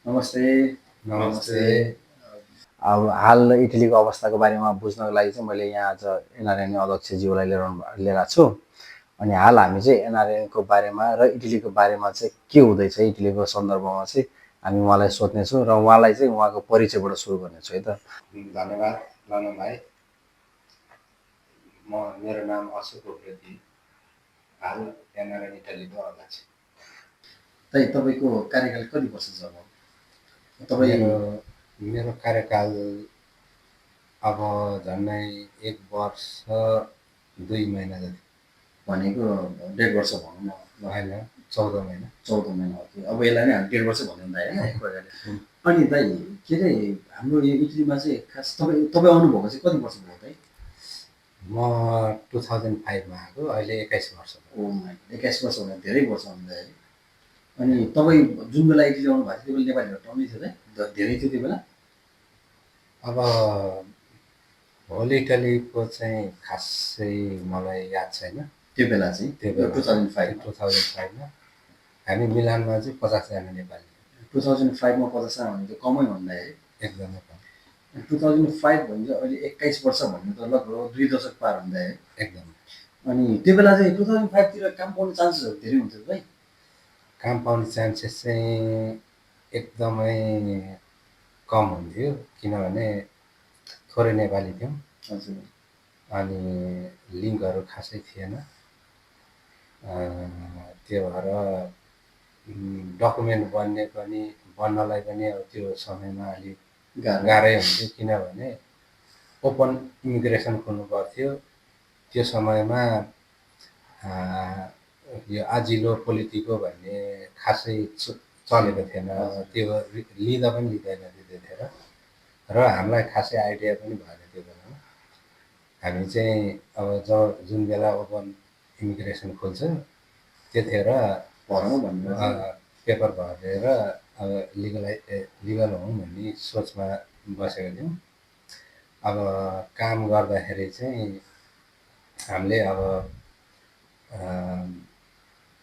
नमस्ते। नमस्ते। अब हाल इटलीको अवस्थाको बारेमा बुझ्नको लागि चाहिँ मैले यहाँ आज एनआरएन अध्यक्षज्यूलाई लिएर आएको छु। अनि हाल हामी चाहिँ एनआरएनको बारेमा र इटलीको बारेमा चाहिँ के हुँदैछ इटलीको सन्दर्भमा चाहिँ हामी उहाँलाई सोध्नेछौँ र उहाँलाई चाहिँ उहाँको परिचयबाट सुरु गर्नेछु है त। धन्यवाद लानु भाइ। मेरो नाम अशोक उप्रेती, हाल एनआरएन इटलीको अध्यक्ष। तपाईँको कार्यकाल कति वर्ष छ अब? मेरो कार्यकाल अब झन्डै 1 वर्ष 2 महिना जति। भनेको 1.5 वर्ष भनौँ न। होइन, 14 महिना। 14 महिना हो कि अब यसलाई नै हामी 1.5 वर्ष भन्नु होइन एक प्रकारले। अनि दाइ के अरे हाम्रो यो इटलीमा चाहिँ खास तपाईँ आउनुभएको चाहिँ कति वर्ष भयो दाइ? म 2005 मा आएको, अहिले 21 वर्ष भयो। 21 वर्ष हुँदा धेरै वर्ष हुँदै। अनि तपाईँ जुन बेला इटली आउनु भएको थियो त्यो बेला नेपालीहरू टन्नै थियो दाइ? धेरै थियो त्यो बेला? अब होल इटलीको चाहिँ खासै मलाई याद छैन त्यो बेला चाहिँ। त्यो बेला 2005 मा हामी मिलानमा चाहिँ 50 जना नेपाली। 2005 मा 50 जना भने त कमै भन्दा है, एकदमै कम। 2005 भने चाहिँ अहिले 21 वर्ष भन्ने त लगभग 2 दशक पार हुँदा है। एकदम। अनि त्यो बेला चाहिँ 2005 तिर काम पाउने चान्सेसहरू धेरै हुन्थ्यो भाइ? काम पाउने चान्सेस चाहिँ एकदमै कम हुन्थ्यो, किनभने थोरै नेपाली थियौँ। हजुर। अनि लिङ्कहरू खासै थिएन। त्यो भएर डकुमेन्ट बन्नलाई पनि अब त्यो समयमा अलिक गाह्रै हुन्थ्यो, किनभने ओपन इमिग्रेसन खोल्नु पर्थ्यो। त्यो समयमा यो आजिलो पोलिटिको भन्ने खासै चलेको थिएन, त्यो लिँदा पनि लिँदैन त्यतिखेर, र हामीलाई खासै आइडिया पनि भएन त्यो बेलामा। हामी चाहिँ अब जुन बेला ओपन इमिग्रेसन खोल्छ त्यतिखेर पेपर भरेर अब लिगल हौँ भन्ने सोचमा बसेको थियौँ। अब काम गर्दाखेरि चाहिँ हामीले अब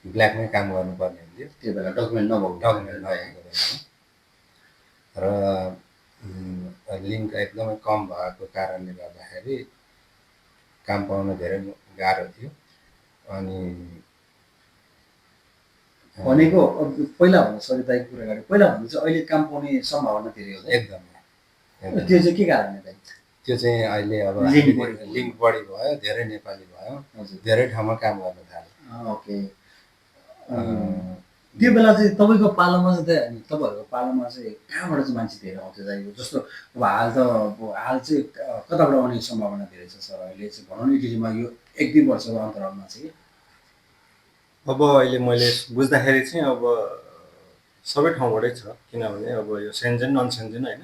ब्ल्याकमै काम गर्नुपर्ने हुन्थ्यो त्यो बेला, डकुमेन्ट नभएको र लिङ्क एकदमै कम भएको कारणले गर्दाखेरि काम पाउन धेरै गाह्रो थियो। अनि भनेको पहिला भन्दा सरी दाइको कुरा गरेँ, पहिला भन्दा चाहिँ अहिले काम पाउने सम्भावना धेरै हो। एकदमै। त्यो चाहिँ के कारणले दाइ? त्यो चाहिँ अहिले अब लिङ्क बढी भयो, धेरै नेपाली भयो, धेरै ठाउँमा काम गर्न थाल्यो। ओके। त्यो बेला चाहिँ तपाईँको पालोमा चाहिँ तपाईँहरूको पालोमा चाहिँ कहाँबाट चाहिँ मान्छे धेरै आउँथ्यो दाइको? जस्तो अब हाल चाहिँ कताबाट आउने सम्भावना धेरै छ सर अहिले चाहिँ भनौँ न इटलीमा यो 1-2 वर्षको अन्तरालमा चाहिँ? अब अहिले मैले बुझ्दाखेरि चाहिँ अब सबै ठाउँबाटै छ, किनभने अब यो सेन्जेन नन सेन्जेन होइन,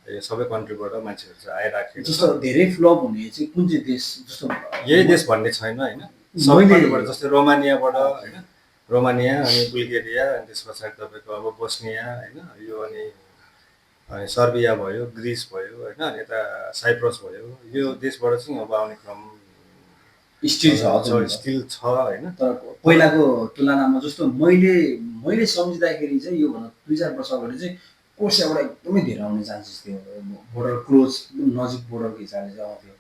यो सबै कन्ट्रीबाट मान्छेहरू चाहिँ आइराखेको छ। जस्तो धेरै फ्लप हुने चाहिँ कुन चाहिँ देश? जस्तो यही देश भन्ने छैन होइन, सबै कन्ट्रीबाट, जस्तै रोमानियाबाट होइन, रोमानिया अनि बुल्गेरिया, अनि त्यस पछाडि तपाईँको अब बोस्निया होइन, यो अनि सर्बिया भयो, ग्रिस भयो होइन, अनि यता साइप्रस भयो, यो देशबाट चाहिँ अब आउने क्रम स्टिल छ होइन। तर पहिलाको तुलनामा जस्तो मैले सम्झिँदाखेरि चाहिँ योभन्दा 2-4 वर्ष अगाडि चाहिँ कोसियाबाट एकदमै धेरै आउने चान्सेस थियो, बोर्डर क्लोज नजिक बोर्डरको हिसाबले चाहिँ आउँथ्यो।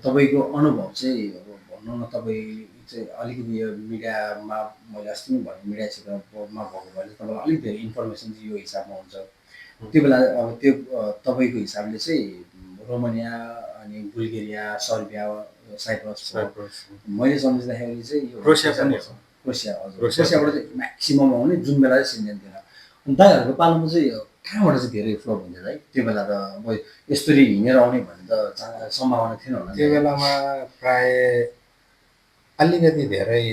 तपाईँको अनुभव चाहिँ अब भनौँ न, तपाईँ चाहिँ अलिकति यो मिडियामा मैले अस्ति पनि भने मिडिया क्षेत्रमा भएको भएर तपाईँलाई अलिक धेरै इन्फर्मेसन चाहिँ यो हिसाबमा हुन्छ। त्यो बेला अब त्यो तपाईँको हिसाबले चाहिँ रोमानिया अनि बुल्गेरिया, सर्बिया, साइप्रस मैले सम्झिँदाखेरि चाहिँ यो क्रोसिया पनि हो। क्रोसियाबाट चाहिँ म्याक्सिमम आउने जुन बेला चाहिँ सेन्जेन थिएन। अनि दाइहरूको पालोमा चाहिँ कहाँबाट चाहिँ धेरै फ्लप हुन्थ्यो दाइ? त्यो बेला त अब यसरी हिँडेर आउने भन्ने त सम्भावना थिएन होला। त्यो बेलामा प्राय अलिकति धेरै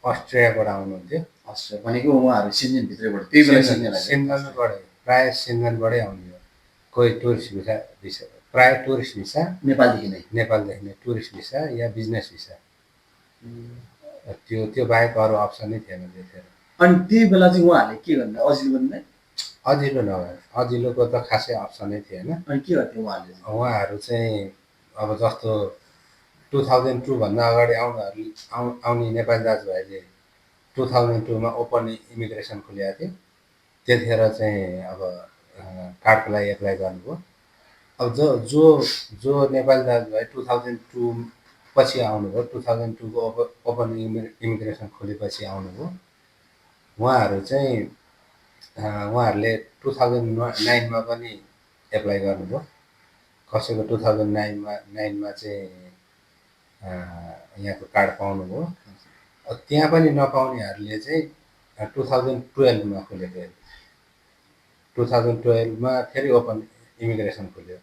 अस्ट्रियाबाट आउनुहुन्थ्यो। अस्ट्रिया भनेको उहाँहरू सेन्जेनभित्रैबाट? त्यही बेला सेन्जेनबाट प्राय सेन्जेनबाटै आउने हो। कोही टुरिस्ट भिसा प्राय टुरिस्ट भिसा नेपालदेखि नै टुरिस्ट भिसा या बिजनेस भिसा, त्यो बाहेक अरू अप्सन नै थिएन त्यतिखेर। अनि त्यही बेला चाहिँ उहाँहरूले के गर्नु? अजिलो पनि अजिलो नभए, अजिलोको त खासै अप्सनै थिएन। अनि के गर्थ्यो उहाँहरू चाहिँ अब जस्तो 2002 भन्दा अगाडि आउने नेपाली दाजुभाइले 2002 मा ओपन इमिग्रेसन खुलेको थियो। त्यतिखेर चाहिँ अब कार्डको लागि एप्लाई गर्नुभयो। अब जो जो जो नेपाली दाजुभाइ 2002 पछि आउनुभयो, 2002को ओपन इमिग्रेसन खोलेपछि आउनुभयो, उहाँहरू चाहिँ उहाँहरूले 2009मा पनि एप्लाई गर्नुभयो। कसैको 2009मा चाहिँ यहाँको कार्ड पाउनुभयो। त्यहाँ पनि नपाउनेहरूले चाहिँ 2012मा खोल्यो। फेरि 2012मा फेरि ओपन इमिग्रेसन खोल्यो,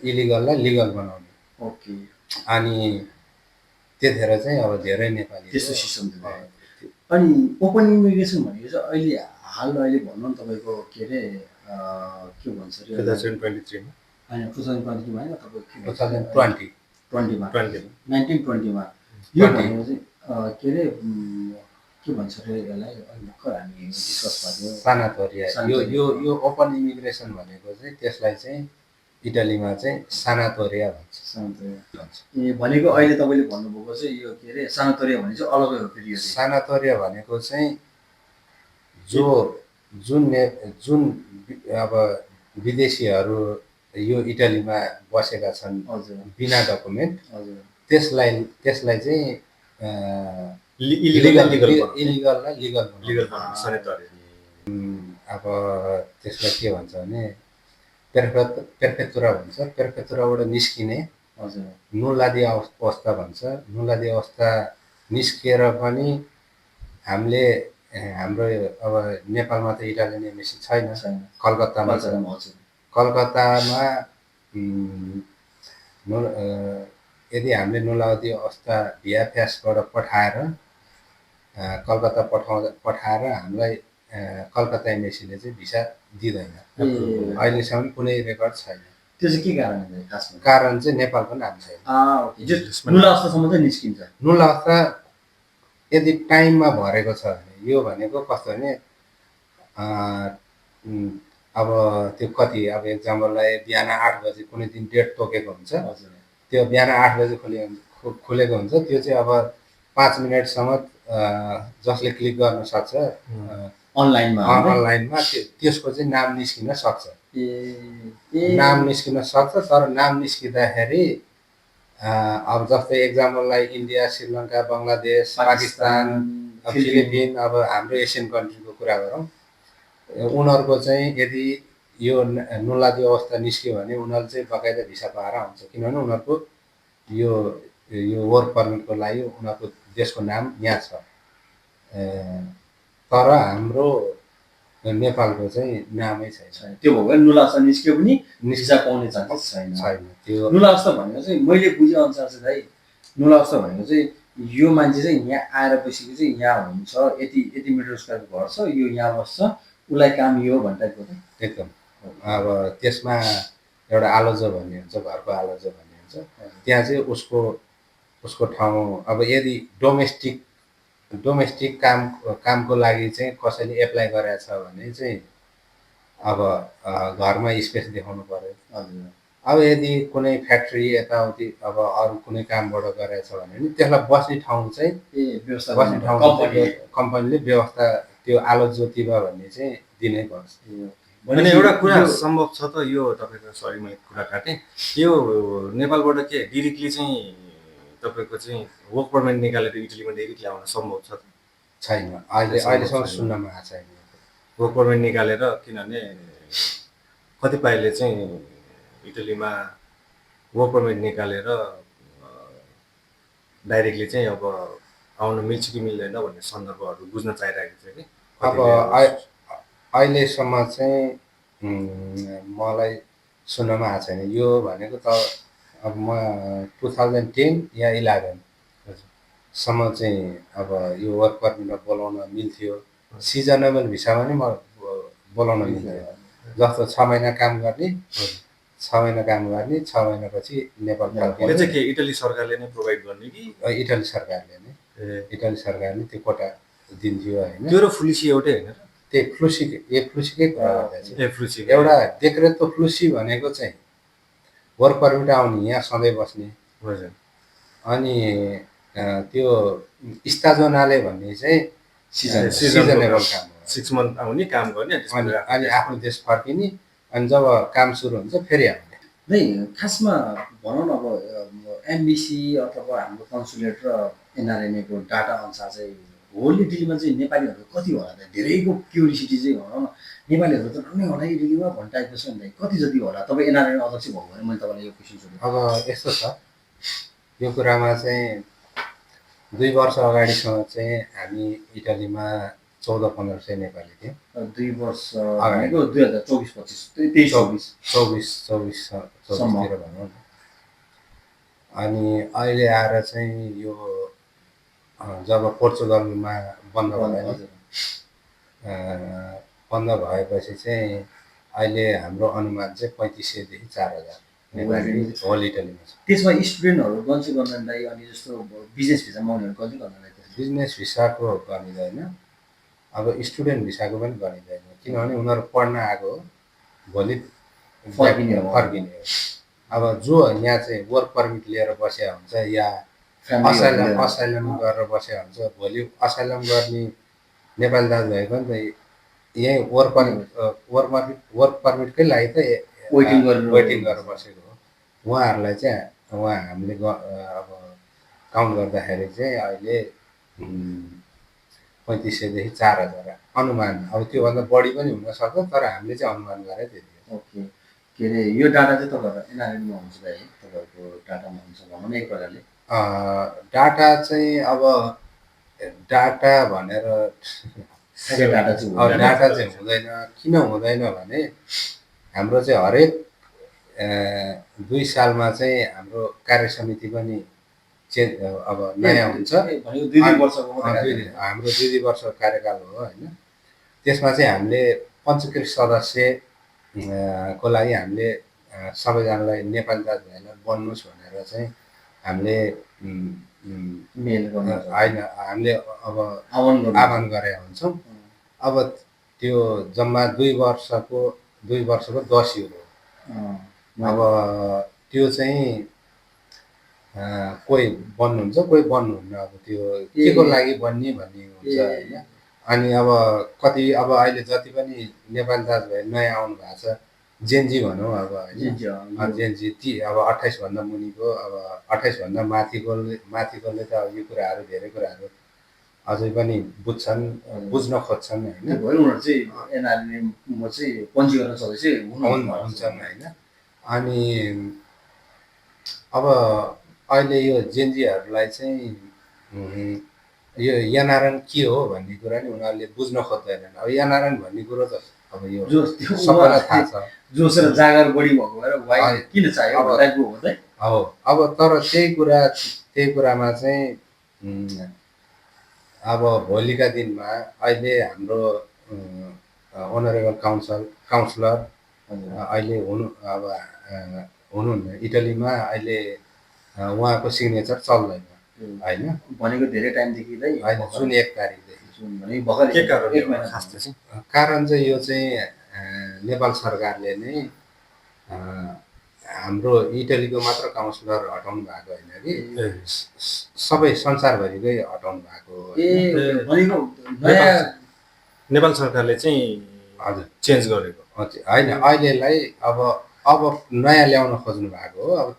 इलिगललाई लिगल बनाउने। ओके। अनि त्यतिखेर चाहिँ अब धेरै नेपाली त्यस्तो सिस्टम थियो। अनि ओपन इमिग्रेसन भनेको चाहिँ अहिले भनौँ न तपाईँको के अरे के भन्छ अरे 2023मा होइन 2023मा होइन तपाईँको 2020मा 1920मा यो भनेको चाहिँ के अरे के भन्छ अरे यसलाई अहिले भर्खर हामी डिस्कस भयो सानातोरिया। यो ओपन इमिग्रेसन भनेको चाहिँ त्यसलाई चाहिँ इटालीमा चाहिँ सानातोरिया भन्छ। ए भनेको अहिले तपाईँले भन्नुभएको चाहिँ यो के अरे सानातोरिया भने चाहिँ अलगै हो फेरि। सानातोरिया भनेको चाहिँ जुन अब विदेशीहरू यो इटालीमा बसेका छन् बिना डकुमेन्ट, त्यसलाई चाहिँ इलिगललाई लिगल बनाउने। अब त्यसलाई के भन्छ भने पेर्फेतुरा भन्छ। पेर्फेतुराबाट निस्किने नुलादी अवस्था भन्छ। नुलादी अवस्था निस्किएर पनि हामीले हाम्रो अब नेपालमा त इटालियन एम्बेसी छैन, कलकत्तामा छ। कलकत्तामा यदि हामीले नुलादी अवस्था भिएफएसबाट पठाएर कलकत्ता पठाएर हामीलाई कलकत्ता एम्बेसीले चाहिँ भिसा दिँदैन। अहिलेसम्म कुनै रेकर्ड छैन। त्यो चाहिँ के कारणले खासमा? कारण चाहिँ नेपालको नाम छैन। नुला अवस्थासम्म चाहिँ निस्किन्छ। नुला अवस्था यदि टाइममा भरेको छ भने, यो भनेको कस्तो भने अब त्यो कति, अब एक्जाम्पललाई बिहान 8 बजे कुनै दिन डेट तोकेको हुन्छ, त्यो बिहान 8 बजे खुलेको हुन्छ। त्यो चाहिँ अब 5 मिनटसम्म जसले क्लिक गर्न सक्छ अनलाइनमा त्यसको चाहिँ नाम निस्किन सक्छ। नाम निस्किन सक्छ। तर नाम निस्किँदाखेरि अब जस्तै एक्जाम्पललाई इन्डिया, श्रीलङ्का, बङ्गलादेश, पाकिस्तान, फिलिपिन, अब हाम्रो एसियन कन्ट्रीको कुरा गरौँ, उनीहरूको चाहिँ यदि यो नुलादी अवस्था निस्क्यो भने उनीहरूले चाहिँ बकाइदा भिसा पाएर आउँछ। किनभने उनीहरूको यो वर्क पर्मिटको लागि उनीहरूको देशको नाम यहाँ छ। तर हाम्रो नेपालको चाहिँ नामै छैन। त्यो भयो नुला अवस्था निस्क्यो पनि भिसा पाउने चान्स छैन। त्यो नुला अवस्था भनेको चाहिँ मैले बुझेअनुसार चाहिँ भाइ, नुला अवस्था भनेको चाहिँ यो मान्छे चाहिँ यहाँ आएर बसेको चाहिँ यहाँ हुन्छ, यति मिटर स्क्वायरको घर छ, यो यहाँ बस्छ, उसलाई काम यो भन्ने टाइपको त एकदम। अब त्यसमा एउटा आलोजो भन्ने हुन्छ, घरको आलोजो भन्ने हुन्छ। त्यहाँ चाहिँ उसको ठाउँ, अब यदि डोमेस्टिक कामको लागि चाहिँ कसैले एप्लाई गरेको छ भने चाहिँ अब घरमा स्पेस देखाउनु पर्यो। अब यदि कुनै फ्याक्ट्री यताउति अब अरू कुनै कामबाट गरेको छ भने नि त्यसलाई बस्ने ठाउँ चाहिँ कम्पनीले व्यवस्था त्यो आलो ज्योतिबा भन्ने चाहिँ दिनै पर्छ। भने एउटा कुरा सम्भव छ त, यो तपाईँको, सरी मैले कुरा काटेँ, यो नेपालबाट के डिरेक्टली चाहिँ तपाईँको चाहिँ वर्क पर्मिट निकालेर इटलीमा डिरेक्टली आउन सम्भव छ त? छैन, अहिलेसम्म सुन्नमा आएको छैन। वर्क पर्मिट निकालेर, किनभने कतिपयले चाहिँ इटलीमा वर्क पर्मिट निकालेर डाइरेक्टली चाहिँ अब आउन मिल्छ कि मिल्दैन भन्ने सन्दर्भहरू बुझ्न चाहिरहेको छ कि। अब अहिलेसम्म चाहिँ मलाई सुन्नमा आएको छैन। यो भनेको त अब म 2010 या 11 सम्म चाहिँ अब यो वर्क पर्मिटमा बोलाउन मिल्थ्यो। सिजनेबल भिसामा नि म बोलाउन मिल्थ्यो। जस्तो 6 महिना काम गर्ने, 6 महिनापछि नेपाल फर्किने। त्यो चाहिँ के इटली सरकारले नै प्रोभाइड गर्ने कि? इटली सरकारले त्यो कोटा दिन्थ्यो होइन। त्यो र फ्लुसी एउटै होइन र? त्यही फ्लुसीकै कुरा गर्दैछ। एउटा डेक्रेतो फ्लुसी भनेको चाहिँ वर्क पर्मिट आउने, यहाँ सधैँ बस्ने। अनि त्यो स्टाजोनाले भन्ने चाहिँ सिजनेबल काम हो। 6 मन्थ आउने काम गर्ने अनि अनि त्यसपछि अनि आफ्नो देश फर्किने अनि जब काम सुरु हुन्छ फेरि आउने। नै खासमा भनौँ न अब एमबिसी अथवा हाम्रो कन्सुलेट र एनआरएनएको डाटा अनुसार चाहिँ होल इटलीमा चाहिँ नेपालीहरू कति होला त? धेरैको क्युरियोसिटी चाहिँ भनौँ न नेपालीहरू त नै होला इटलीमा भन्ने टाइपको छ नि त, कति जति होला? तपाईँ एनआरएन अध्यक्ष भएको भने मैले तपाईँलाई यो क्वेसन सोधेँ। अब यस्तो छ, यो कुरामा चाहिँ 2 वर्ष अगाडिसम्म चाहिँ हामी इटलीमा 1400-1500 नेपाली थियौँ। 2 वर्ष भनेको 2024-25 23-24 24-24तिर भनौँ न। अनि अहिले आएर चाहिँ यो जब पोर्चुगलमा बन्द भयो, बन्द भएपछि चाहिँ अहिले हाम्रो अनुमान चाहिँ 3500देखि 4000 नेपाली होल इटलीमा छ। त्यसमा स्टुडेन्टहरू गन्छु गर्नलाई अनि जस्तो बिजनेस भिसामा आउनेहरू गन्छु गर्नलाई बिजनेस भिसाको गनिँदैन, अब स्टुडेन्ट भिसाको पनि गनिँदैन, किनभने उनीहरू पढ्न आएको हो, भोलि फर्किने हो। अब जो यहाँ चाहिँ वर्क पर्मिट लिएर बसेका हुन्छ या असाइलम गरेर बसेका हुन्छ, भोलि असाइलम गर्ने नेपाली दाजुभाइ पनि त यहीँ वर्क पर्मिटकै लागि त वेटिङ गरेर बसेको हो। उहाँहरूलाई चाहिँ हामीले अब काउन्ट गर्दाखेरि चाहिँ अहिले 3500देखि 4000 अनुमान। अब त्योभन्दा बढी पनि हुनसक्छ, तर हामीले चाहिँ अनुमान गरेर त्यति हो। ओके, के अरे यो डाटा चाहिँ तपाईँहरू एनआरएनमा हुन्छ है, तपाईँहरूको डाटामा हुन्छ भनौँ न एक प्रकारले। डाटा चाहिँ अब डाटा भनेर डाटा चाहिँ हुँदैन। किन हुँदैन भने हाम्रो चाहिँ हरेक 2 सालमा चाहिँ हाम्रो कार्य समिति पनि चेन्ज अब नयाँ हुन्छ। हाम्रो 2 वर्षको कार्यकाल हो होइन। त्यसमा चाहिँ हामीले पञ्चकृत सदस्य को लागि हामीले सबैजनालाई नेपाली दाजुभाइलाई बन्नुहोस् भनेर चाहिँ हामीले मेल गर्न होइन, हामीले अब आह्वान गरेका हुन्छौँ। अब त्यो जम्मा 2 वर्षको 10 युरो। अब त्यो चाहिँ कोही बन्नुहुन्छ कोही बन्नुहुन्न, अब त्यो के को लागि बन्ने भन्ने हुन्छ होइन। अनि अब कति अब अहिले जति पनि नेपाली दाजुभाइ नयाँ आउनु भएको छ, जेनजी भनौँ अब होइन, जेनजी ती अब 28 भन्दा मुनिको, अब 28 भन्दा माथिकोले त अब यो कुराहरू धेरै कुराहरू अझै पनि बुझ्न खोज्छन् होइन। उनीहरू चाहिँ एनआरएनमा चाहिँ पञ्जीकरण सदस्य हुन्छन् होइन। अनि अब अहिले यो जेनजीहरूलाई चाहिँ यो एनआरएन के हो भन्ने कुरा नि उनीहरूले बुझ्न खोज्दैनन्। अब एनआरएन भन्ने कुरो त अब यो सबैलाई थाहा छ, जोसेर जागर बढी भएको भएर किन चाहियो टाइपको हो त। अब तर त्यही कुरामा चाहिँ अब भोलिका दिनमा अहिले हाम्रो अनरेबल काउन्सिलर अहिले हुनुहुन्न इटलीमा। अहिले उहाँको सिग्नेचर चल्दैन होइन, भनेको धेरै टाइमदेखि होइन, जुन 1 तारिकदेखि। कारण चाहिँ यो चाहिँ नेपाल सरकारले नै हाम्रो इटलीको मात्र काउन्सिलर हटाउनु भएको होइन कि, सबै संसारभरिकै हटाउनु भएको। नेपाल सरकारले चाहिँ हजुर चेन्ज गरेको होइन, अहिलेलाई अब नयाँ ल्याउन खोज्नु भएको हो। अब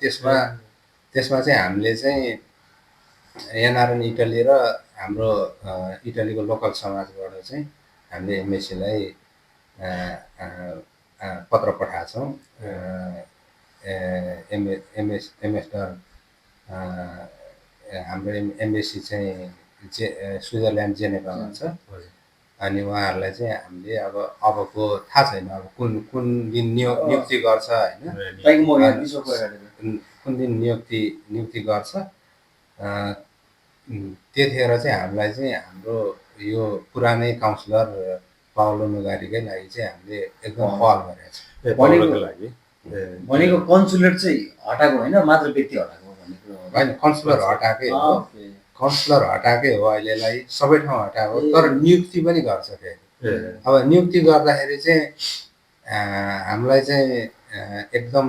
त्यसमा चाहिँ हामीले चाहिँ एनआरएन इटली र हाम्रो इटलीको लोकल समाजबाट चाहिँ हामीले एमएससीलाई पत्र पठाएको छौँ। एमएसडर हाम्रो एमएससी चाहिँ स्विजरल्यान्ड जेनेभामा छ। अनि उहाँहरूलाई चाहिँ हामीले अबको थाहा छैन, अब कुन दिन नियुक्ति गर्छ होइन, कुन दिन नियुक्ति गर्छ, त्यतिखेर चाहिँ हामीलाई चाहिँ हाम्रो यो पुरानै काउन्सिलर पाउलो नुगारीकै लागि चाहिँ हामीले एकदम पहल गरेका छौँ। भनेको कन्सुलेट चाहिँ हटाएको होइन, मात्र व्यक्ति हटाएको होइन, काउन्सिलर हटाएकै हो। काउन्सिलर हटाएकै हो, अहिलेलाई सबै ठाउँ हटाएको, तर नियुक्ति पनि गर्छ फेरि। अब नियुक्ति गर्दाखेरि चाहिँ हामीलाई चाहिँ एकदम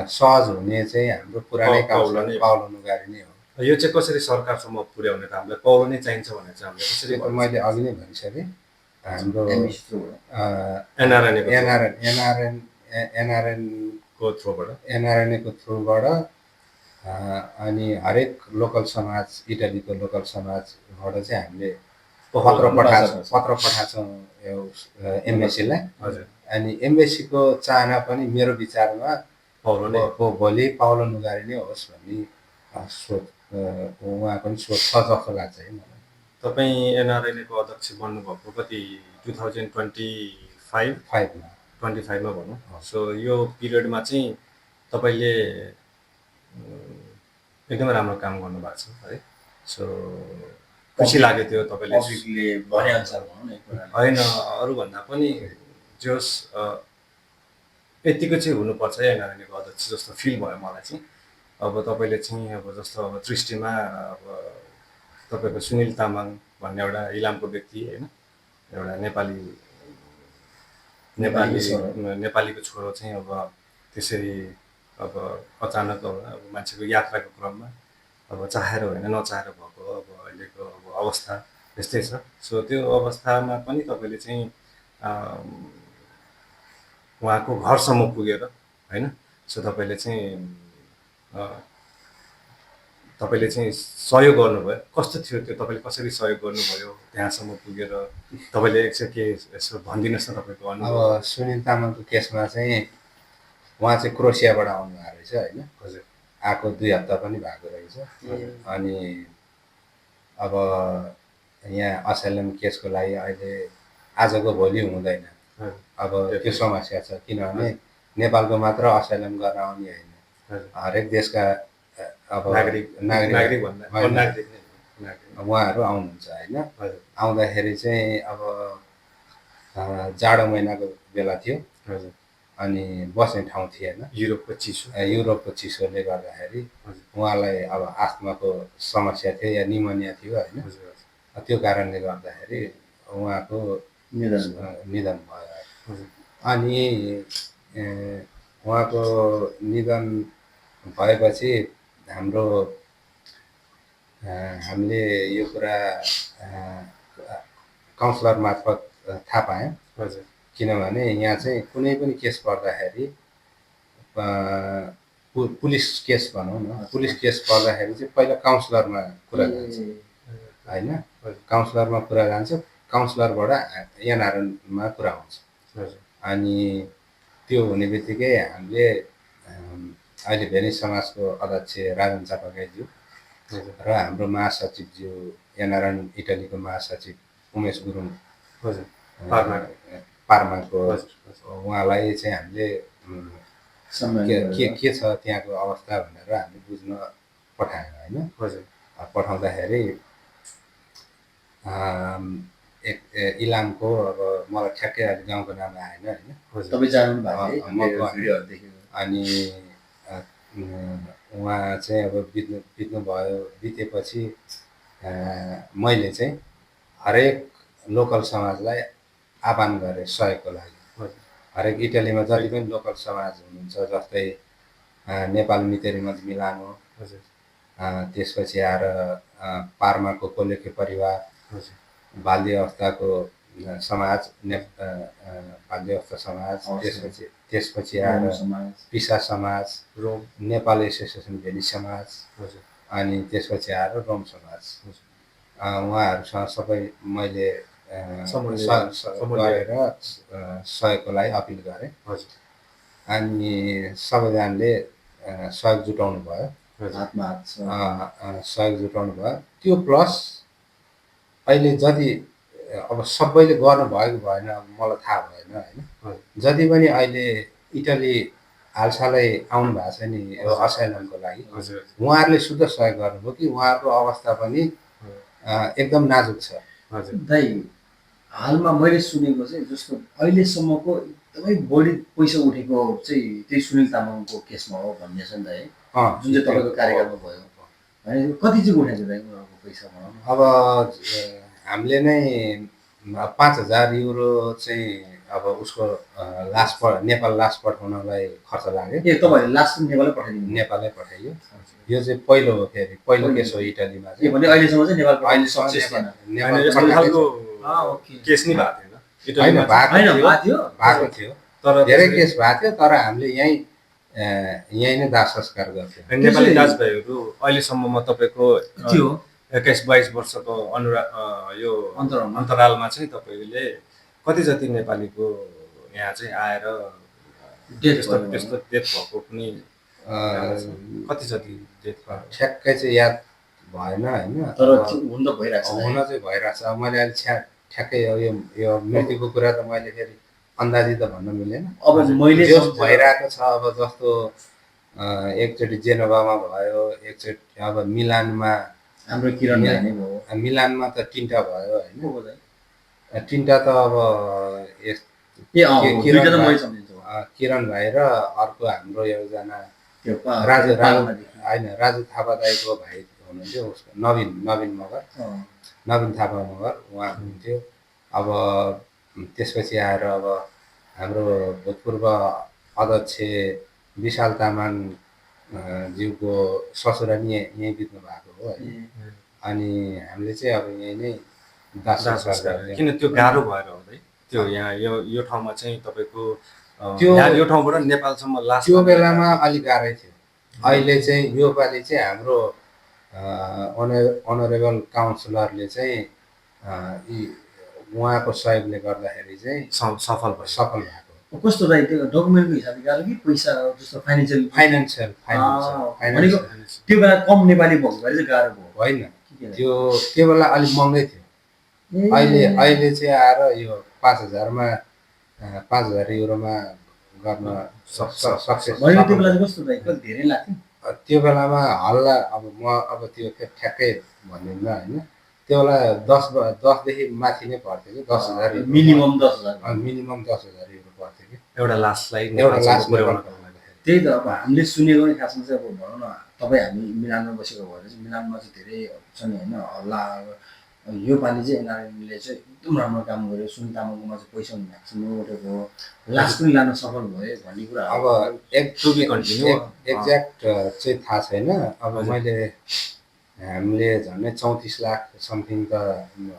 सहज हुने चाहिँ हाम्रो पुरानै काउन्सिलर पाउलो नुगारी नै हो। यो चाहिँ कसरी सरकारसम्म पुर्याउने त हामीलाई पाउलो नै चाहिन्छ भनेर चाहिँ हामीले कसरी त्यो त मैले अघि नै भनिसकेँ हाम्रो एमबिसी थ्रुबाट एनआरएनको थ्रुबाट एनआरएनएको थ्रुबाट अनि हरेक लोकल समाज इटालीको लोकल समाजबाट चाहिँ हामीले पत्र पठाएको एमबेसीलाई। हजुर अनि एमबेसीको चाहना पनि मेरो विचारमा पाउलो नै भोलि पाउलो नुगारी नै होस् भन्ने सोच उहाँको पनि सोच छ जस्तो लाग्छ है मलाई। तपाईँ एनआरएनएको अध्यक्ष बन्नुभएको कति 2025 5मा 25मा भनौँ। सो यो पिरियडमा चाहिँ तपाईँले एकदमै राम्रो काम गर्नुभएको छ है। सो खुसी लाग्यो त्यो तपाईँले पब्लिकले भनेअनुसार भनौँ न एक प्रकारले। होइन, अरूभन्दा पनि जोस् यतिको चाहिँ हुनुपर्छ एनआरएनको अध्यक्ष जस्तो फिल भयो मलाई चाहिँ। अब तपाईँले चाहिँ अब जस्तो अब दृष्टिमा अब तपाईँको सुनिल तामाङ भन्ने एउटा इलामको व्यक्ति होइन, एउटा नेपालीको छोरो चाहिँ अब त्यसरी अब अचानक अब मान्छेको यात्राको क्रममा अब चाहेर होइन नचाहेर भएको अब अहिलेको अब अवस्था यस्तै छ। सो त्यो अवस्थामा पनि तपाईँले चाहिँ उहाँको घरसम्म पुगेर होइन, सो तपाईँले चाहिँ सहयोग गर्नुभयो। कस्तो थियो त्यो, तपाईँले कसरी सहयोग गर्नुभयो त्यहाँसम्म पुगेर तपाईँले एकचोटि के यसो भनिदिनुहोस् न तपाईँको अनुभव। अब सुनिल तामाङको केसमा चाहिँ उहाँ चाहिँ क्रोसियाबाट आउनुभएको रहेछ होइन। हजुर आएको 2 हप्ता पनि भएको रहेछ। अनि अब यहाँ असाइलम केसको लागि अहिले आजको भोलि हुँदैन। अब त्यो समस्या छ किनभने नेपालको मात्र असाइलम गर्न आउने होइन, हरेक देशका अब नागरिक उहाँहरू आउनुहुन्छ होइन। आउँदाखेरि चाहिँ अब जाडो महिनाको बेला थियो अनि बस्ने ठाउँ थिएन। युरोपको चिसोले गर्दाखेरि उहाँलाई अब आस्थमाको समस्या थियो या निमोनिया थियो होइन। त्यो कारणले गर्दाखेरि उहाँको निधन भयो। अनि उहाँको निधन भएपछि हामीले यो कुरा काउन्सिलर मार्फत थाहा पायौँ। किनभने यहाँ चाहिँ कुनै पनि केस पर्दाखेरि पुलिस केस भनौँ न, पुलिस केस पर्दाखेरि चाहिँ पहिला काउन्सिलरमा कुरा जान्छ होइन। काउन्सिलरमा कुरा जान्छ, काउन्सिलरबाट एनआरएनमा कुरा हुन्छ। अनि त्यो हुने बित्तिकै हामीले अहिले भेनिस समाजको अध्यक्ष राजन चापागाईज्यू र हाम्रो महासचिवज्यू एनआरएन इटालीको महासचिव उमेश गुरुङ पार्माको उहाँलाई चाहिँ हामीले के छ त्यहाँको अवस्था भनेर हामी बुझ्न पठायौँ होइन। पठाउँदाखेरि इलामको अब मलाई ठ्याक्कै अहिले गाउँको नाम आएन होइन। अनि उहाँ चाहिँ अब बित्नुभयो। बितेपछि मैले चाहिँ हरेक लोकल समाजलाई आह्वान गरेँ सहयोगको लागि। हरेक इटालीमा जति पनि लोकल समाज हुनुहुन्छ जस्तै नेपाल मितेरीमञ्च मिलानो, त्यसपछि आएर पार्माको कोलेखे परिवार, बाल्य अवस्थाको समाज बाल्य अवस्था समाज, त्यसपछि आएर पिसा समाज, नेपाल एसोसिएसन भेनिस समाज, अनि त्यसपछि आएर रोम समाज। उहाँहरूसँग सबै मैले गरेर सहयोगको लागि अपिल गरेँ। अनि सबैजनाले सहयोग जुटाउनु भयो, सहयोग जुटाउनु भयो। त्यो प्लस अहिले जति अब सबैले गर्नुभएको भएन मलाई थाहा भएन होइन। जति पनि अहिले इटाली हालसालै आउनु भएको छ नि यो असाइलमको लागि, उहाँहरूले शुद्ध सहयोग गर्नुभयो कि उहाँहरूको अवस्था पनि एकदम नाजुक छ। दाइ हालमा मैले सुनेको चाहिँ जस्तो अहिलेसम्मको एकदमै बढी पैसा उठेको चाहिँ त्यही सुनिल तामाङको केसमा हो भन्ने छ नि त है, जुन चाहिँ तपाईँको कार्यकालमा भयो होइन। कति चाहिँ उठेको दाइ उहाँको पैसा भनौँ? अब हामीले नै 5,000 युरो चाहिँ अब उसको नेपाल लास पठाउनलाई खर्च लाग्यो। ए तपाईँहरूले लास्ट नेपालै पठाइदिनु नेपालै पठाइयो। यो चाहिँ पहिलो हो, फेरि पहिलो केस हो इटालीमा के चाहिँ। भने अहिलेसम्म चाहिँ नेपाल पठाउनु अहिलेसम्म सक्सेस थिएन। नेपाल यस्तो पठाएको खालको ओके केस नि भएको थिएन होइन, इटालीमा चाहिँ। होइन भएको थियो भएको थियो, तर धेरै केस भएको थियो, तर हामीले यहीँ नै दाह संस्कार गर्थ्यौँ। नेपाली दाजुभाइहरू अहिलेसम्ममा तपाईँको त्यो 21-22 वर्षको यो अन्तरालमा चाहिँ तपाईँले कति जति नेपालीको यहाँ चाहिँ आएर त्यस्तो डेथ भएको पनि कति जति डेथ भयो ठ्याक्कै चाहिँ याद भएन होइन, तर हुन त भइरहेको छ। हुन चाहिँ भइरहेको छ। अब मैले अहिले ठ्याक्कै यो मृत्युको कुरा त मैले फेरि अन्दाजी त भन्न मिलेन। अब मैले भइरहेको छ। अब जस्तो एकचोटि जेनेभामा भयो, एकचोटि अब मिलानमा, हाम्रो किरण भाइ नै भयो। मिलानमा त 3टा भयो होइन। 3टा त अब किरण भाइ र अर्को हाम्रो एकजना राजु थापा दाईको भाइ हुनुहुन्थ्यो, उसको नवीन थापा मगर उहाँ हुनुहुन्थ्यो। अब त्यसपछि आएर अब हाम्रो भूतपूर्व अध्यक्ष विशाल तामाङ ज्यूको ससुरा नि यहीँ बित्नु भएको हो होइन। अनि हामीले चाहिँ अब यहीँ नै दाह संस्कार गर्थ्यौँ। किन त्यो गाह्रो भएर हुँदै त्यो यहाँ यो ठाउँमा चाहिँ तपाईँको यो ठाउँबाट नेपालसम्म लास्ट त्यो बेलामा अलिक गाह्रै थियो। अहिले चाहिँ योपालि चाहिँ हाम्रो अनरेबल काउन्सिलरले चाहिँ उहाँको सहयोगले गर्दाखेरि चाहिँ सफल भएको। कस्तो दाइ त्यो डकुमेन्टको हिसाबले गाह्रो कि पैसा जस्तो फाइनेन्सियल भनेको त्यो बेला कम नेपाली भएको भएर चाहिँ गाह्रो भयो होइन। त्यो बेला अलिक महँगै थियो। अहिले चाहिँ आएर यो 5,000 युरोमा गर्न सक्सेस। त्यो बेला चाहिँ कस्तो दाइ धेरै लाग्थ्यो त्यो बेलामा हल्ला। अब त्यो ठ्याक्कै भन्दिनँ होइन। त्यो बेला 10 देखि माथि नै पर्थ्यो कि 10,000 मिनिमम 10,000 युरो पर्थ्यो कि एउटा लासलाई। त्यही त अब हामीले सुनेको नि खासमा चाहिँ अब भनौँ न तपाईँ हामी मिलानमा बसेको भएर चाहिँ मिलानमा चाहिँ धेरै छ नि होइन हल्ला। योपालि चाहिँ एनआरएनले चाहिँ एकदम राम्रो काम गर्यो। सुन तामाङकोमा चाहिँ पैसा भ्याक्सिन उठेको लास्ट पनि लान सफल भयो भन्ने कुरा। अब एक्ज्याक्ट चाहिँ थाहा छैन। अब हामीले झन्डै 34 लाख समथिङ त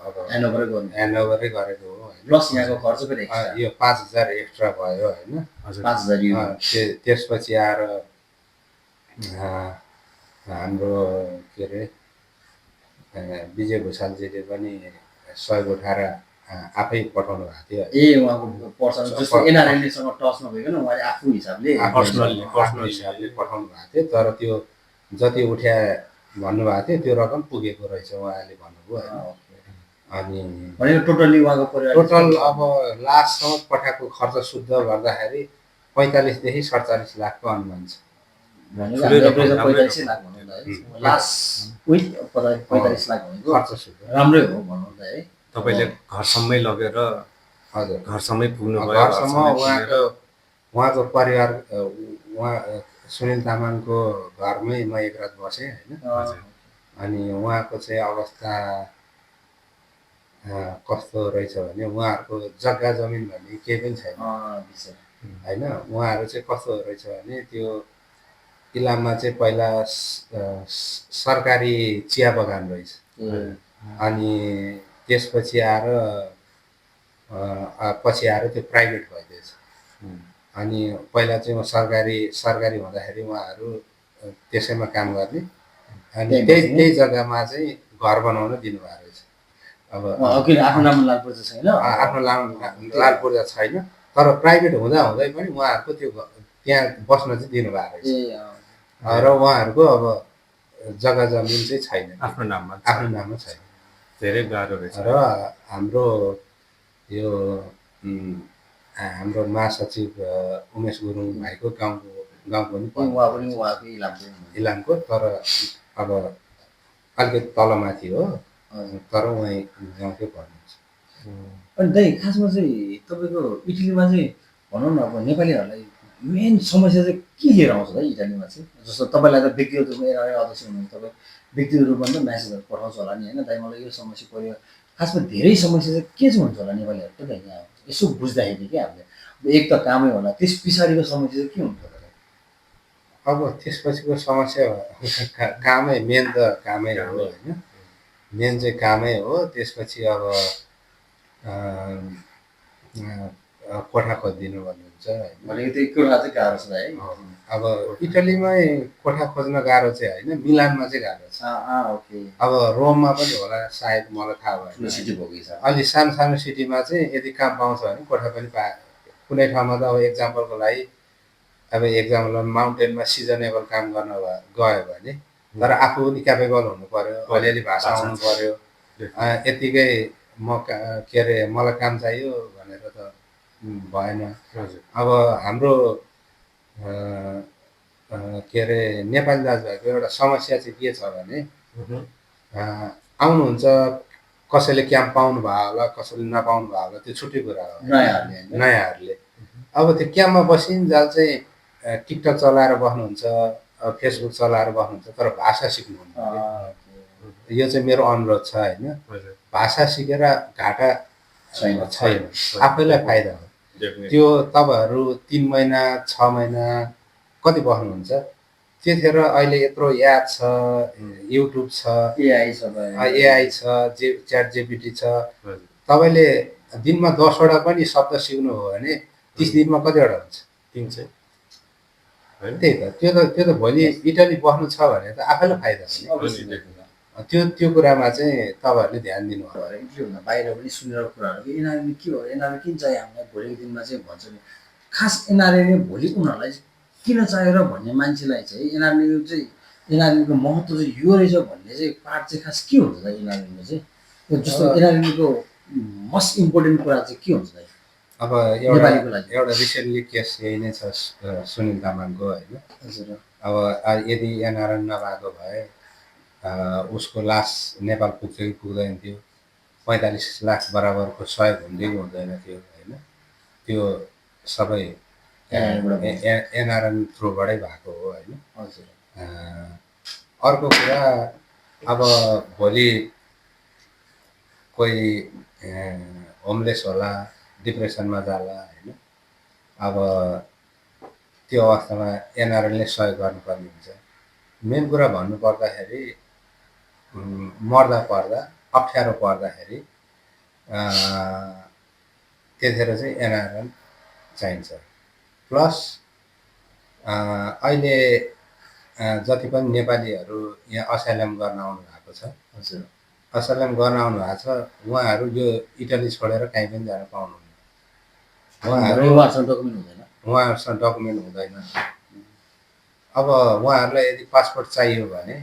अब ह्यान्डओभरै गरेको हो होइन। प्लस यहाँको खर्च पनि यो 5,000 एक्स्ट्रा भयो होइन। 5,000 त्यसपछि आएर हाम्रो के अरे विजय भूषालजीले पनि सहयोग उठाएर आफै पठाउनु भएको थियो। उहाँको पर्सन जस्तो एनआरएनएसँग टच नभइकन उहाँले आफ्नो हिसाबले पर्सनली पठाउनु भएको थियो। तर त्यो जति उठ्या भन्नुभएको थियो त्यो रकम पुगेको रहेछ उहाँले भन्नुभयो होइन। अनि भनेको टोटल्ली उहाँको टोटल अब लास्टसम्म पठाएको खर्च शुद्ध गर्दाखेरि 45 देखि 47 लाखको अनुमान छ। 45 लाख भनौँ त है। लास्ट 45 लाख भनेको खर्च शुद्ध राम्रै हो भनौँ त है। तपाईँले घरसम्मै लगेर हजुर घरसम्मै पुग्नु भयो। घरसम्म उहाँको परिवार उहाँ सुनिल तामाङको घरमै म एक रात बसेँ होइन। अनि उहाँको चाहिँ अवस्था कस्तो रहेछ भने उहाँहरूको जग्गा जमिन भन्ने केही पनि छैन होइन। उहाँहरू चाहिँ कस्तो रहेछ भने त्यो इलाममा चाहिँ पहिला सरकारी चिया बगान रहेछ। अनि त्यसपछि आएर त्यो प्राइभेट भइदिएछ। अनि पहिला चाहिँ सरकारी हुँदाखेरि उहाँहरू त्यसैमा काम गर्ने। अनि त्यही जग्गामा चाहिँ घर बनाउन दिनुभएको रहेछ। अब आफ्नो नाम लाल पूर्जा छैन, आफ्नो लाल पूर्जा छैन, तर प्राइभेट हुँदै पनि उहाँहरूको त्यो त्यहाँ बस्न चाहिँ दिनुभएको रहेछ। र उहाँहरूको अब जग्गा जमिन चाहिँ छैन, आफ्नो नाममा छैन। धेरै गाह्रो रहेछ। र हाम्रो यो हाम्रो महासचिव उमेश गुरुङ भाइको गाउँको पनि इलामको, तर अब अलिकति तलमाथि हो, तर उहाँ गाउँकै पर्नुहुन्छ। अनि दाइ खासमा चाहिँ तपाईँको इटलीमा चाहिँ भनौँ न अब नेपालीहरूलाई मेन समस्या चाहिँ के लिएर आउँछ दाइ इटालीमा चाहिँ? जस्तो तपाईँलाई त व्यक्तिगत रूपमा एनआरएन अध्यक्ष हुनुहुन्छ, तपाईँ व्यक्तिगत रूपमा त म्यासेजहरू पठाउँछ होला नि होइन दाइ, मलाई यो समस्या पऱ्यो। खासमा धेरै समस्या चाहिँ के चाहिँ हुन्छ होला नेपालीहरूको त यहाँ यसो बुझ्दाखेरि क्या हामीले एक त कामै होला त्यस पछाडिको समस्या चाहिँ के हुन्छ होला अब त्यसपछिको समस्या कामै मेन त कामै हो होइन मेन चाहिँ कामै हो त्यसपछि अब कोठा खोजिदिनु भन्नुहुन्छ होइन भनेको त्यो कुरा चाहिँ गाह्रो छ है अब इटलीमै कोठा खोज्न गाह्रो चाहिँ होइन मिलानमा चाहिँ गाह्रो छ ओके अब रोममा पनि होला सायद मलाई थाहा भएन सिटी भोगी छ अलि सानो सानो सिटीमा चाहिँ यदि काम पाउँछ भने कोठा पनि कुनै ठाउँमा त अब एक्जाम्पलको लागि अब एक्जाम्पल माउन्टेनमा सिजनेबल काम गर्न गयो भने तर आफू पनि क्यापेबल हुनु पर्यो अलिअलि भाषा आउनु पर्यो यत्तिकै के अरे मलाई काम चाहियो भनेर त भएन अब हाम्रो के अरे नेपाली दाजुभाइको एउटा समस्या चाहिँ के छ भने आउनुहुन्छ कसैले क्याम्प पाउनु भयो होला कसैले नपाउनु भयो होला त्यो छुट्टै कुरा हो नयाँहरूले अब त्यो क्याम्पमा बसिन्जाल चाहिँ टिकटक चलाएर बस्नुहुन्छ फेसबुक चलाएर बस्नुहुन्छ तर भाषा सिक्नुहुन्न यो चाहिँ मेरो अनुरोध छ होइन भाषा सिकेर घाटा छैन आफैलाई फाइदा हो त्यो तपाईँहरू 3 महिना 6 महिना कति बस्नुहुन्छ त्यतिखेर अहिले यत्रो एप छ युट्युब छ एआई छ च्याट जिपिटी छ तपाईँले दिनमा 10वटा पनि शब्द सिक्नु हो भने 30 दिनमा कतिवटा हुन्छ 3 चाहिँ त्यही त त्यो त भोलि इटली बस्नु छ भने त आफैलाई फाइदा छ त्यो कुरामा चाहिँ तपाईँहरूले ध्यान दिनु भयो इटलीभन्दा बाहिर पनि सुनेर कुराहरू एनआरएन के हो एनआरएन किन चाहियो हामीलाई भोलिको दिनमा चाहिँ भन्छ नि खास एनआरएन भोलि उनीहरूलाई किन चाहियो र भन्ने मान्छेलाई चाहिँ एनआरएनको चाहिँ एनआरएनको महत्त्व चाहिँ यो रहेछ भन्ने चाहिँ पार्ट चाहिँ खास के हुन्छ त एनआरएनको चाहिँ जस्तो एनआरएनको मोस्ट इम्पोर्टेन्ट कुरा चाहिँ के हुन्छ त अब एउटा रिसेन्टली केस यही नै छ सुनिल तामाङको होइन हजुर अब यदि एनआरएन नभएको भए उसको लास नेपाल पुग्छ कि पुग्दैन थियो 45 लाख बराबरको सहयोग हुँदै हुँदैन थियो होइन त्यो सबै एनआरएन थ्रुबाटै भएको हो होइन हजुर अर्को कुरा अब भोलि कोही होमलेस होला डिप्रेसनमा जाला होइन अब त्यो अवस्थामा एनआरएनले सहयोग गर्नुपर्ने हुन्छ मेन कुरा भन्नुपर्दाखेरि मर्दा पर्दा अप्ठ्यारो पर्दाखेरि त्यतिखेर चाहिँ एनआरएन चाहिन्छ प्लस अहिले जति पनि नेपालीहरू यहाँ असाइलम गर्न आउनु भएको छ हजुर असाइलम गर्न आउनु भएको छ उहाँहरू यो इटली छोडेर कहीँ पनि जान पाउनुहुन्न उहाँहरूसँग डकुमेन्ट हुँदैन उहाँहरूसँग डकुमेन्ट हुँदैन अब उहाँहरूलाई यदि पासपोर्ट चाहियो भने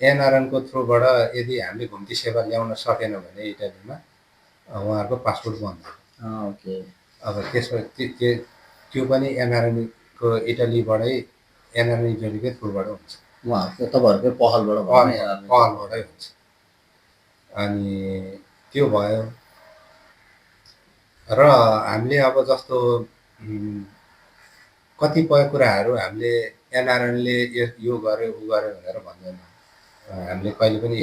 एनआरएनको थ्रुबाट यदि हामीले घुम्ती सेवा ल्याउन सकेन भने इटलीमा उहाँहरूको पासपोर्ट बन्द ओके अब त्यसमा त्यो पनि एनआरएनको इटलीबाटै एनआरएन इटलीकै थ्रुबाट हुन्छ उहाँहरूको तपाईँहरूकै पहलबाटै हुन्छ अनि त्यो भयो र हामीले अब जस्तो कतिपय कुराहरू हामीले एनआरएनले यो गर्यो उ गर्यो भनेर भन्दैन हामीले कहिले पनि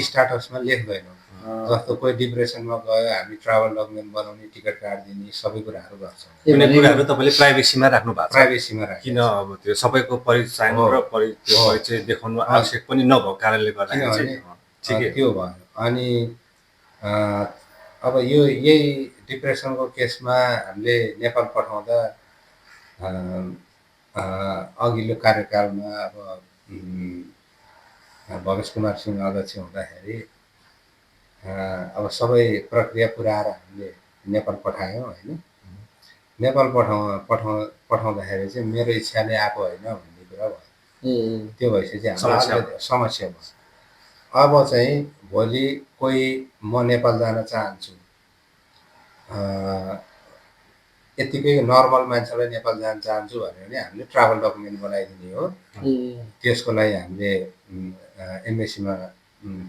स्टाटसमा लेख्दैनौँ जस्तो कोही डिप्रेसनमा गयो हामी ट्राभल डकुमेन्ट बनाउने टिकट काटिदिने सबै कुराहरू गर्छौँ कुनै कुराहरू तपाईँले प्राइभेसीमा राख्नु भएको छ प्राइभेसीमा राख्नु किन अब त्यो सबैको परिचय र परिचय देखाउनु आवश्यक पनि नभएको कारणले गर्दाखेरि ठिकै त्यो भयो अनि अब यही डिप्रेसनको केसमा हामीले नेपाल पठाउँदा अघिल्लो कार्यकालमा अब भवेश कुमार सिंह अध्यक्ष हुँदाखेरि अब सबै प्रक्रिया पुऱ्याएर हामीले नेपाल पठायौँ होइन नेपाल पठाउँदाखेरि चाहिँ मेरो इच्छाले आएको होइन भन्ने कुरा भयो त्यो भएपछि हामीलाई समस्या भयो अब चाहिँ भोलि कोही म नेपाल जान चाहन्छु यत्तिकै नर्मल मान्छेलाई नेपाल जान चाहन्छु भन्यो भने हामीले ट्राभल डकुमेन्ट बनाइदिने हो त्यसको लागि हामीले एम्बेसीमा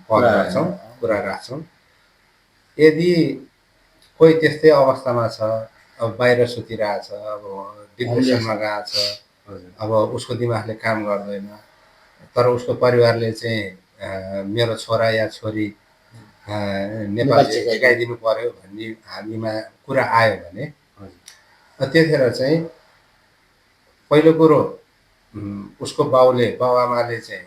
कल गर्छौँ कुरा राख्छौँ यदि कोही त्यस्तै अवस्थामा छ अब बाहिर सुतिरहेछ अब डिप्रेसनमा गएको छ अब उसको दिमागले काम गर्दैन तर उसको परिवारले चाहिँ मेरो छोरा या छोरी नेपाली सिकाइदिनु पर्यो भन्ने हामीमा कुरा आयो भने त्यतिखेर चाहिँ पहिलो कुरो उसको बाउआमाले चाहिँ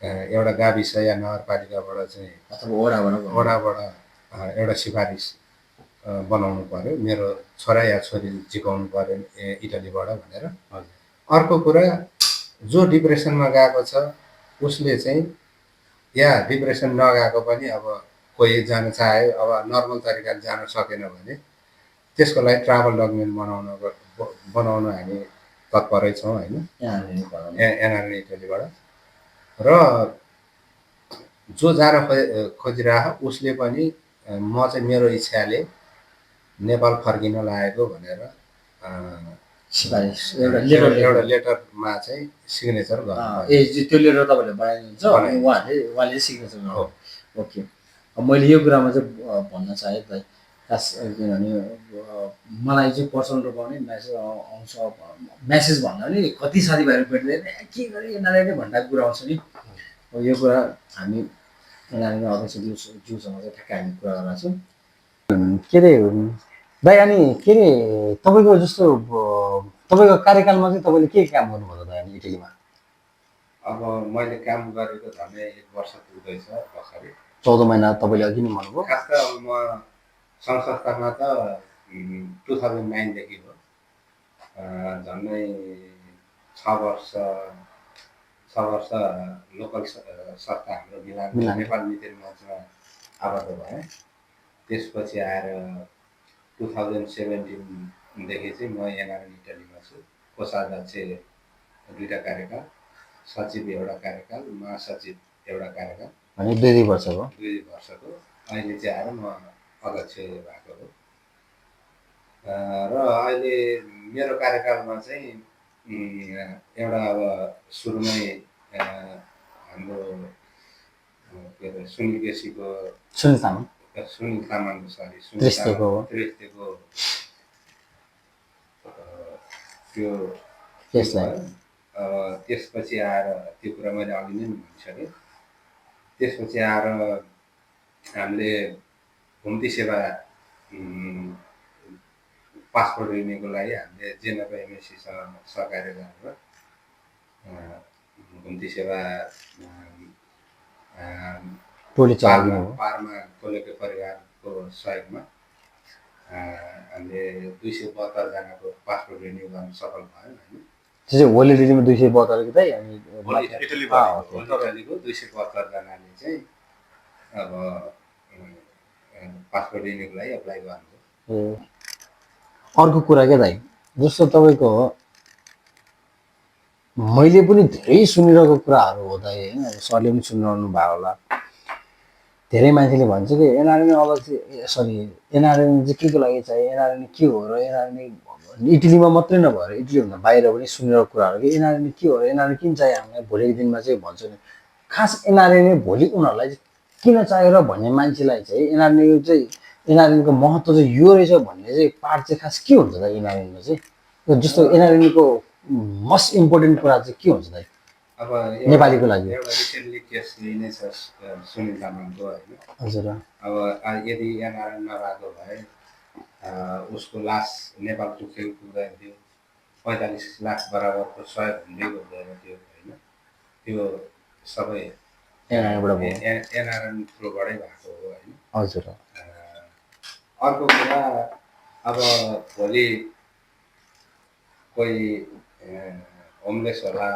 एउटा गाविस या नगरपालिकाबाट चाहिँ अथवा वडाबाट एउटा सिफारिस बनाउनु पर्यो मेरो छोरा या छोरी झिकाउनु पर्यो इटलीबाट भनेर। अर्को कुरा जो डिप्रेसनमा गएको छ उसले चाहिँ या डिप्रेसन नगएको पनि अब कोही जान चाह्यो अब नर्मल तरिकाले जान सकेन भने त्यसको लागि ट्राभल डकुमेन्ट बनाउन हामी तत्परै छौँ होइन एनआरएन इटलीबाट। र जो जान खोजिरहेको उसले पनि म चाहिँ मेरो इच्छाले नेपाल फर्किन लागेको भनेर सिफारिस एउटा लेटरमा चाहिँ सिग्नेचर गर्नु। त्यो लेटर तपाईँले बनाइदिनुहुन्छ उहाँले सिग्नेचर गर्नु। ओके, मैले यो कुरामा चाहिँ भन्न चाहेँ भाइ खास किनभने मलाई चाहिँ पर्सनल रूपमा पनि म्यासेज आउँछ। म्यासेज भन्दा पनि कति साथीभाइहरू भेट्दैन के गरेँ एनआरएन भन्दा कुरा आउँछ नि। यो कुरा हामी एनआरएन अध्यक्ष ज्यूसँग चाहिँ ठ्याक्कै हामी कुरा गरेर छौँ। के अरे भाइ अनि के अरे तपाईँको जस्तो तपाईँको कार्यकालमा चाहिँ तपाईँले के काम गर्नुभयो त अनि इटलीमा? अब मैले काम गरेको झन्डै 1 वर्ष पुग्दैछ भर्खरै। 14 महिना तपाईँले अघि नै भन्नुभयो। खास त अब म सङ्घ संस्थामा त 2009 देखि हो, झन्डै 6 वर्ष लोकल संस्था हाम्रो मिलान नेपाल मितिर मञ्चमा आबद्ध भएँ। त्यसपछि आएर 2017 देखि चाहिँ म एनआरएन इटलीमा छु। कोषाध्यक्ष 2टा कार्यकाल, सचिव एउटा कार्यकाल, महासचिव एउटा कार्यकाल, अनि 2 वर्षको अहिले चाहिँ आएर म अध्यक्ष भएको हो। र अहिले मेरो कार्यकालमा चाहिँ एउटा अब सुरुमै हाम्रो के अरे सुनिल तामाङको त्रिस्तेको त्यो केसलाई त्यसपछि आएर त्यो कुरा मैले अघि नै भनिसकेँ। त्यसपछि आएर हामीले घुम्ती सेवा पासपोर्ट रिन्युको लागि हामीले जेनेभा एमएससीसँग सहकार्य गरेर घुम्ती सेवा पारमा कोलेको परिवारको सहयोगमा हामीले 272 जनाको पासपोर्ट रिन्यू गर्न सफल भयो होइन। त्यो चाहिँ होली दिदीमा 272 कि दाइ अनि इटलीको 272 जनाले चाहिँ अब पासपोर्ट रिन्यूको लागि एप्लाई गर्नुभयो। अर्को कुरा के दाइ, जस्तो तपाईँको मैले पनि धेरै सुनिरहेको कुराहरू हो दाइ होइन, सरले पनि सुनिरहनु भएको होला। धेरै मान्छेले भन्छ कि एनआरएन एनआरएन चाहिँ के को लागि चाहियो, एनआरएन के हो र एनआरएन इटलीमा मात्रै नभएर इटलीभन्दा बाहिर पनि सुनिरहेको कुराहरू कि एनआरएन के हो र एनआरएन किन चाहियो हामीलाई भोलिको दिनमा चाहिँ भन्छ नि। खास एनआरएन भोलि उनीहरूलाई किन चाहियो र भन्ने मान्छेलाई चाहिँ एनआरएनको महत्त्व चाहिँ यो रहेछ भन्ने चाहिँ पार्ट चाहिँ खास के हुन्छ त एनआरएनमा चाहिँ? जस्तो एनआरएनको मोस्ट इम्पोर्टेन्ट कुरा चाहिँ के हुन्छ त अब नेपालीको लागि? एउटा रिसेन्टली केस यही नै छ सुनिल तामाङको होइन। हजुर। अब यदि एनआरएन नभएको भए उसको लास नेपाल पुग्दैन थियो, 45 लाख बराबरको सहयोग हुँदैन थियो होइन। त्यो सबै एनआरएन थ्रुबाटै भएको हो होइन। हजुर। अर्को कुरा अब भोलि कोही होमलेस होला,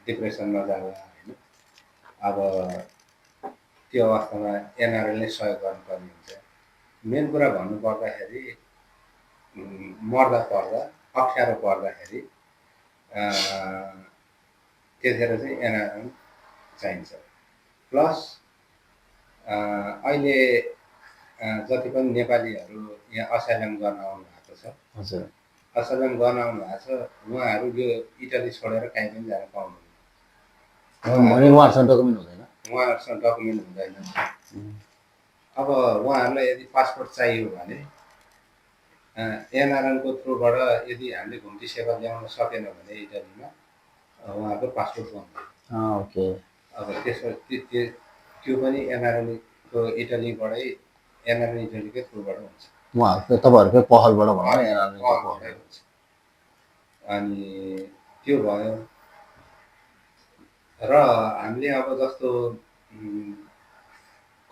डिप्रेसनमा जाला होइन, अब त्यो अवस्थामा एनआरएनले सहयोग गर्नुपर्ने हुन्छ। मेन कुरा भन्नुपर्दाखेरि अप्ठ्यारो पर्दाखेरि त्यतिखेर चाहिँ एनआरएन चाहिन्छ। प्लस अहिले जति पनि नेपालीहरू यहाँ असाइलम गर्न आउनु भएको छ, हजुर, असाइलम गर्न आउनु भएको छ, उहाँहरू यो इटली छोडेर कहीँ पनि जान पाउनुहुन्न। उहाँहरूसँग डकुमेन्ट हुँदैन। अब उहाँहरूलाई यदि पासपोर्ट चाहियो भने एनआरएनको थ्रुबाट यदि हामीले घुम्ती सेवा ल्याउन सकेन भने इटलीमा उहाँको पासपोर्ट बन्दैन। ओके। अब त्यसमा त्यो पनि एनआरएनएको इटलीबाटै एनआरएन इटलीकै थ्रुबाट हुन्छ। उहाँहरूको तपाईँहरूकै पहलबाट भनौँ न एनआरएनको पहल। हुन्छ। अनि त्यो भयो र हामीले अब जस्तो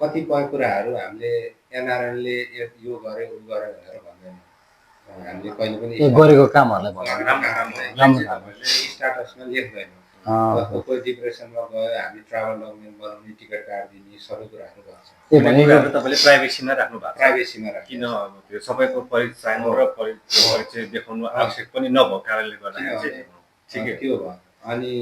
कतिपय कुराहरू हामीले एनआरएनले यो गर्यो उ गर्यो भनेर भन्दैनौँ। हामीले कहिले पनि गरेको कामहरूलाई स्टाटसमा लेख्दैनौँ। जस्तो कोही डिप्रेसनमा गयो हामी ट्राभल डकुमेन्ट बनाउने, टिकट काटिदिने सबै कुराहरू गर्छौँ। कुराहरू तपाईँले प्राइभेसीमा राख्नु भएको छ। प्राइभेसीमा राख्नु किन अब त्यो सबैको परिचय र परिचय देखाउनु आवश्यक पनि नभएको कारणले गर्दाखेरि चाहिँ ठिकै त्यो भयो। अनि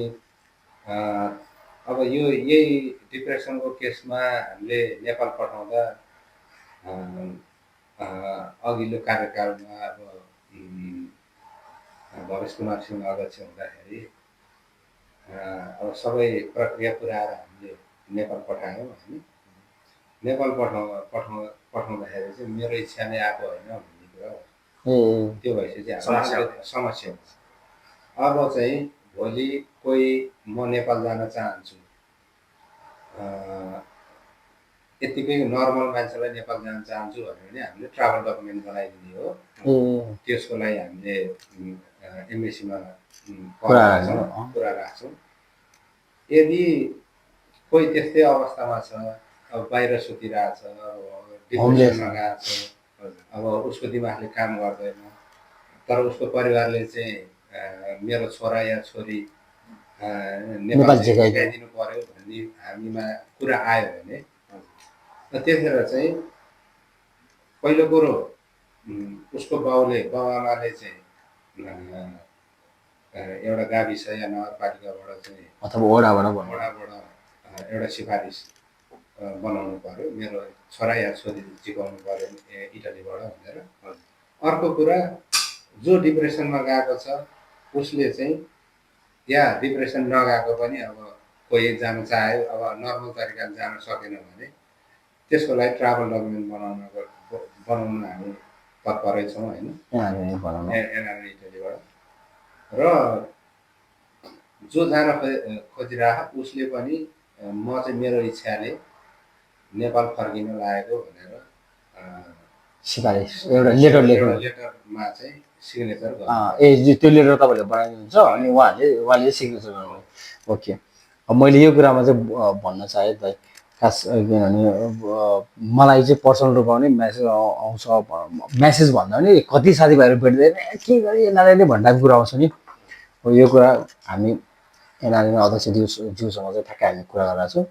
अब यो यही डिप्रेसनको केसमा हामीले नेपाल पठाउँदा अघिल्लो कार्यकालमा अब भवेश कुमार सिंह अध्यक्ष हुँदाखेरि अब सबै प्रक्रिया पुऱ्याएर हामीले नेपाल पठायौँ होइन। नेपाल पठाउँदाखेरि चाहिँ मेरो इच्छाले आएको होइन भन्ने कुरा हो। त्यो भएपछि चाहिँ समस्या हुन्छ। अब चाहिँ भोलि कोही म नेपाल जान चाहन्छु, यत्तिकै नर्मल मान्छेलाई नेपाल जान चाहन्छु भन्यो भने हामीले ट्राभल डकुमेन्ट बनाइदिने हो। त्यसको लागि हामीले एम्बेसीमा कुरा राख्छौँ। यदि कोही त्यस्तै अवस्थामा छ, अब बाहिर सुतिरहेछ, डिप्रेसनमा गएको छ, अब उसको दिमागले काम गर्दैन, तर उसको परिवारले चाहिँ मेरो छोरा या छोरी नेपाल झिकाइदिनु पर्यो भन्ने हामीमा कुरा आयो भने त्यतिखेर चाहिँ पहिलो कुरो उसको बाउआमाले चाहिँ एउटा गाविस या नगरपालिकाबाट चाहिँ अथवा वडाबाट एउटा सिफारिस बनाउनु पर्यो, मेरो छोरा या छोरी झिकाउनु पर्यो इटलीबाट भनेर। अर्को कुरा, जो डिप्रेसनमा गएको छ उसले चाहिँ या डिप्रेसन नगएको पनि अब कोही जान चाह्यो, अब नर्मल तरिकाले जान सकेन भने त्यसको लागि ट्राभल डकुमेन्ट बनाउन हामी तत्परै छौँ होइन, एनआरएन इटलीबाट। र जो जान खोजिरहेको उसले पनि म चाहिँ मेरो इच्छाले नेपाल फर्किन लागेको भनेर सिफारिस एउटा लेटरमा चाहिँ सिग्नेचर त्यो लेटर तपाईँले बनाइदिनुहुन्छ अनि उहाँले सिग्नेचर गर्नु। ओके, अब मैले यो कुरामा चाहिँ भन्न चाहेँ त खास किनभने मलाई चाहिँ पर्सनल रूपमा पनि म्यासेज आउँछ। म्यासेज भन्दा पनि कति साथीभाइहरू भेट्दैन के गरे एनआरएनले भन्ने कुरा आउँछ नि। यो कुरा हामी एनआरएन अध्यक्ष ज्यूसँग चाहिँ ठ्याक्कै हामी कुरा गरिरहेको छौँ।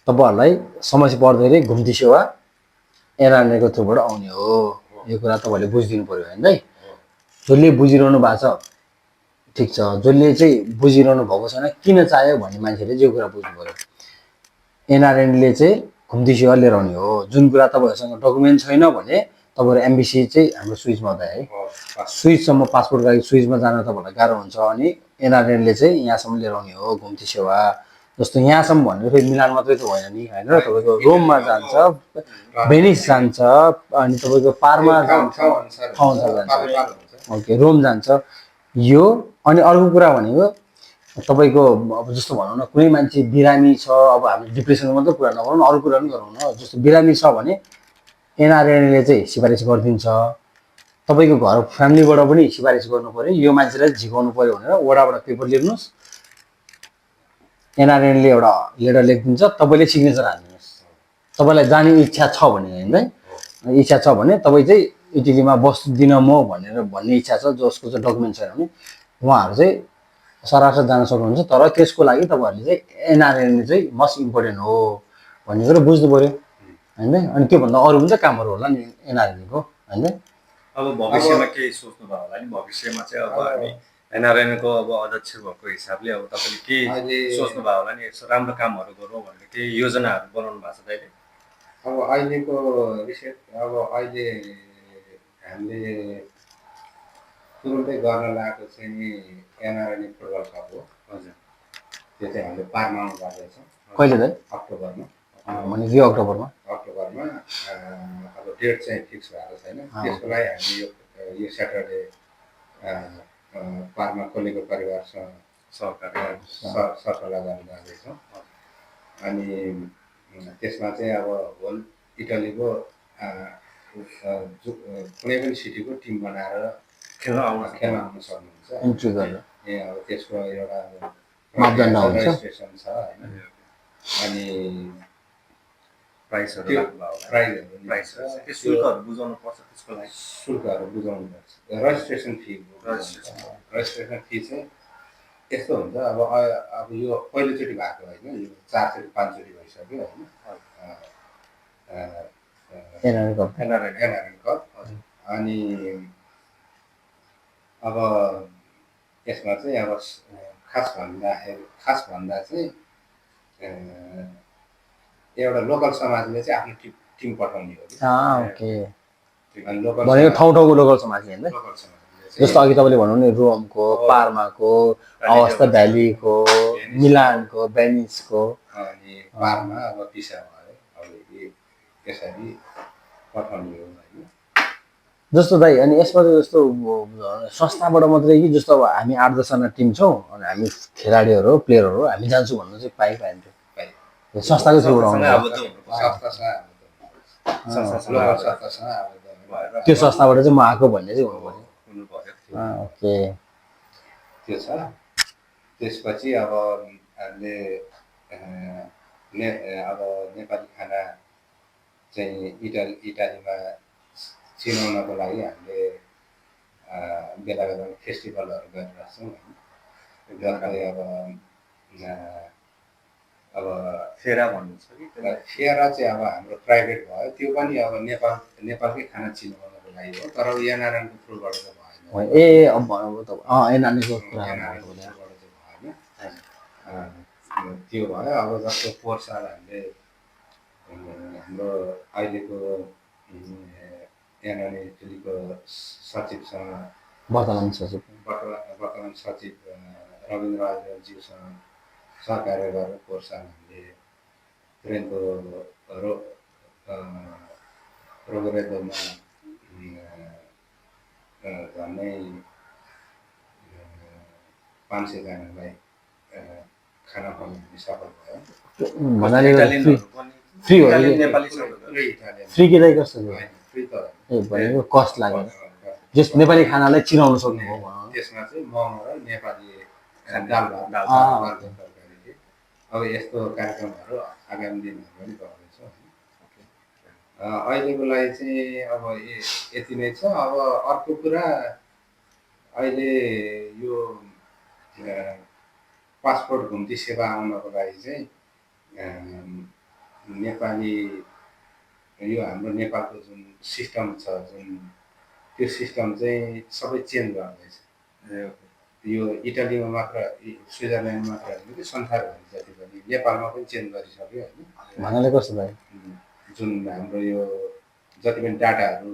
तपाईँहरूलाई समस्या पर्दाखेरि घुम्ती सेवा एनआरएनको थ्रुबाट आउने हो, यो कुरा तपाईँले बुझिदिनु पऱ्यो होइन है। जसले बुझिरहनु भएको छ ठिक छ, जसले चाहिँ बुझिरहनु भएको छैन किन चाह्यो भन्ने मान्छेले यो कुरा बुझ्नु पऱ्यो। एनआरएनले चाहिँ घुम्ती सेवा लिएर आउने हो। जुन कुरा तपाईँहरूसँग डकुमेन्ट छैन भने तपाईँहरू एम्बेसी चाहिँ हाम्रो स्विचमा हुँदा है, स्विचसम्म पासपोर्टको लागि स्विचमा जान तपाईँहरूलाई गाह्रो हुन्छ। अनि एनआरएनले चाहिँ यहाँसम्म लिएर आउने हो घुम्ती सेवा। जस्तो यहाँसम्म भन्ने फेरि मिलान मात्रै त होइन नि होइन, तपाईँको रोममा जान्छ, भेनिस जान्छ, अनि तपाईँको पारमा जान्छ, ओके रोम जान्छ यो। अनि अर्को कुरा भनेको तपाईँको अब जस्तो भनौँ न कुनै मान्छे बिरामी छ, अब हामी डिप्रेसनको मात्रै कुरा नगरौँ न, अरू कुरा पनि गरौँ न। जस्तो बिरामी छ भने एनआरएनले चाहिँ सिफारिस गरिदिन्छ। तपाईँको घर फ्यामिलीबाट पनि सिफारिस गर्नु पऱ्यो, यो मान्छेलाई झिकाउनु पऱ्यो भनेर वडाबाट पेपर लेख्नुहोस्, एनआरएनले एउटा लेटर लेखिदिन्छ, तपाईँले सिग्नेचर हाल्नुहोस्। तपाईँलाई जाने इच्छा छ भने होइन, इच्छा छ भने तपाईँ चाहिँ इटलीमा बस्दिनँ म भन्ने इच्छा छ, जसको चाहिँ डकुमेन्ट छैन भने उहाँहरू चाहिँ सरासर जान सक्नुहुन्छ। तर त्यसको लागि तपाईँहरूले चाहिँ एनआरएनले चाहिँ मस्ट इम्पोर्टेन्ट हो भन्ने कुरो बुझ्नु पऱ्यो होइन। अनि त्योभन्दा अरू पनि त कामहरू होला नि एनआरएनको होइन। अब भविष्यमा केही सोच्नु भयो होला नि, भविष्यमा चाहिँ अब हामी एनआरएनको अब अध्यक्ष भएको हिसाबले अब तपाईँले के सोच्नु भयो होला नि, यसो राम्रो कामहरू गरौँ भनेर केही योजनाहरू बनाउनु भएको छ अहिले? अब अहिलेको विषय अब अहिले हामीले तुरुन्तै गर्न लागेको चाहिँ एनआरएन फुटबल कप हो। हजुर, त्यो चाहिँ हामीले पारमा गर्दैछौँ। कहिले त? अक्टोबरमा। भनेपछि यो अक्टोबरमा अब डेट चाहिँ फिक्स भएको छैन। त्यसको लागि हामी यो स्याटरडे पारमा खोलेको परिवारसँग सरसल्लाह गर्न जाँदैछौँ। अनि त्यसमा चाहिँ अब होल इटलीको कुनै पनि सिटीको टिम बनाएर खेल्न आउन सक्नुहुन्छ। इन्ट्री गरेर अब त्यसको एउटा मापदण्ड हुन्छ। रेजिस्ट्रेसन छ होइन। अनि शुल्कहरू बुझाउनु पर्छ त्यसको लागि। शुल्कहरू बुझाउनु पर्छ। रेजिस्ट्रेसन फी चाहिँ यस्तो हुन्छ। अब यो पहिलोचोटि भएको होइन, यो 4 चोटि 5 चोटि भइसक्यो होइन। NRL cup. अनि अब यसमा चाहिँ अब खास भन्दा चाहिँ एउटा लोकल समाजले चाहिँ आफ्नो टिम पठाउने हो कि। ओके। अनि लोकल भनेको ठाउँ लोकल समाजले हैन। लोकल समाजले जस्तो अघि तपाईँले भन्नु नि रोमको, पार्माको, अवस्था भ्यालीको, मिलानको, भेनिसको, अनि पार्मा अब पिसा भयो। अब यसरी पठाउने हो होइन। जस्तो दाइ अनि यसमा चाहिँ जस्तो संस्थाबाट मात्रै कि जस्तो अब हामी 8-10 जना टिम छौँ अनि हामी खेलाडीहरू प्लेयरहरू हामी जान्छौँ भन्नु चाहिँ पाइन्छ। संस्थाको थ्रुबाट आउँछ। त्यो संस्थाबाट चाहिँ म आएको भन्ने चाहिँ हुनु पर्यो। ओके। त्यो छ। त्यसपछि अब हामीले अब नेपाली खाना चाहिँ इटालीमा चिनाउनको लागि हामीले बेला बेलामा फेस्टिभलहरू गरिरहेको छौँ होइन। जसले अब फेरा भन्नुहुन्छ कि फेरा चाहिँ अब हाम्रो प्राइभेट भयो। त्यो पनि अब नेपालकै खाना चिनाउनको लागि हो। तर एनआरएनको थ्रुबाट चाहिँ भएन। अब भन्नुभयो त एनआरएलको कुरा भएन। त्यो भयो। अब जस्तो पोहोर साल हामीले हाम्रो अहिलेको एनआरएलको सचिवसँग वर्तमान सचिव रविन्द्र आचार्यज्यूसँग सहकार्य गरेर पोहोर साल हामीले ट्रेनको रोगरेदोमा झन्डै 500 जनालाई खाना खुवाउनु सफल भयो। भन्नाले फ्री हो कि नेपाली फ्री कि दाइ कस्तो थियो? फ्री त भनेको कस्ट लागेन। जस नेपाली खानालाई चिनाउन सक्नुभयो भनौँ। त्यसमा चाहिँ मोमो र नेपाली दाल भात तरकारी। अब यस्तो कार्यक्रमहरू आगामी दिनहरू पनि गर्दैछौँ। अहिलेको लागि चाहिँ अब यति नै छ। अब अर्को कुरा अहिले यो पासपोर्ट घुम्ती सेवा आउनको लागि चाहिँ नेपाली यो हाम्रो नेपालको जुन सिस्टम छ त्यो सिस्टम चाहिँ सबै चेन्ज गर्दैछ। यो इटालीमा मात्र स्विजरल्यान्ड मात्र होइन कि संसारभरि जति पनि नेपालमा पनि चेन्ज गरिसक्यो होइन। भन्नाले कस्तो भयो? जुन हाम्रो यो जति पनि डाटाहरू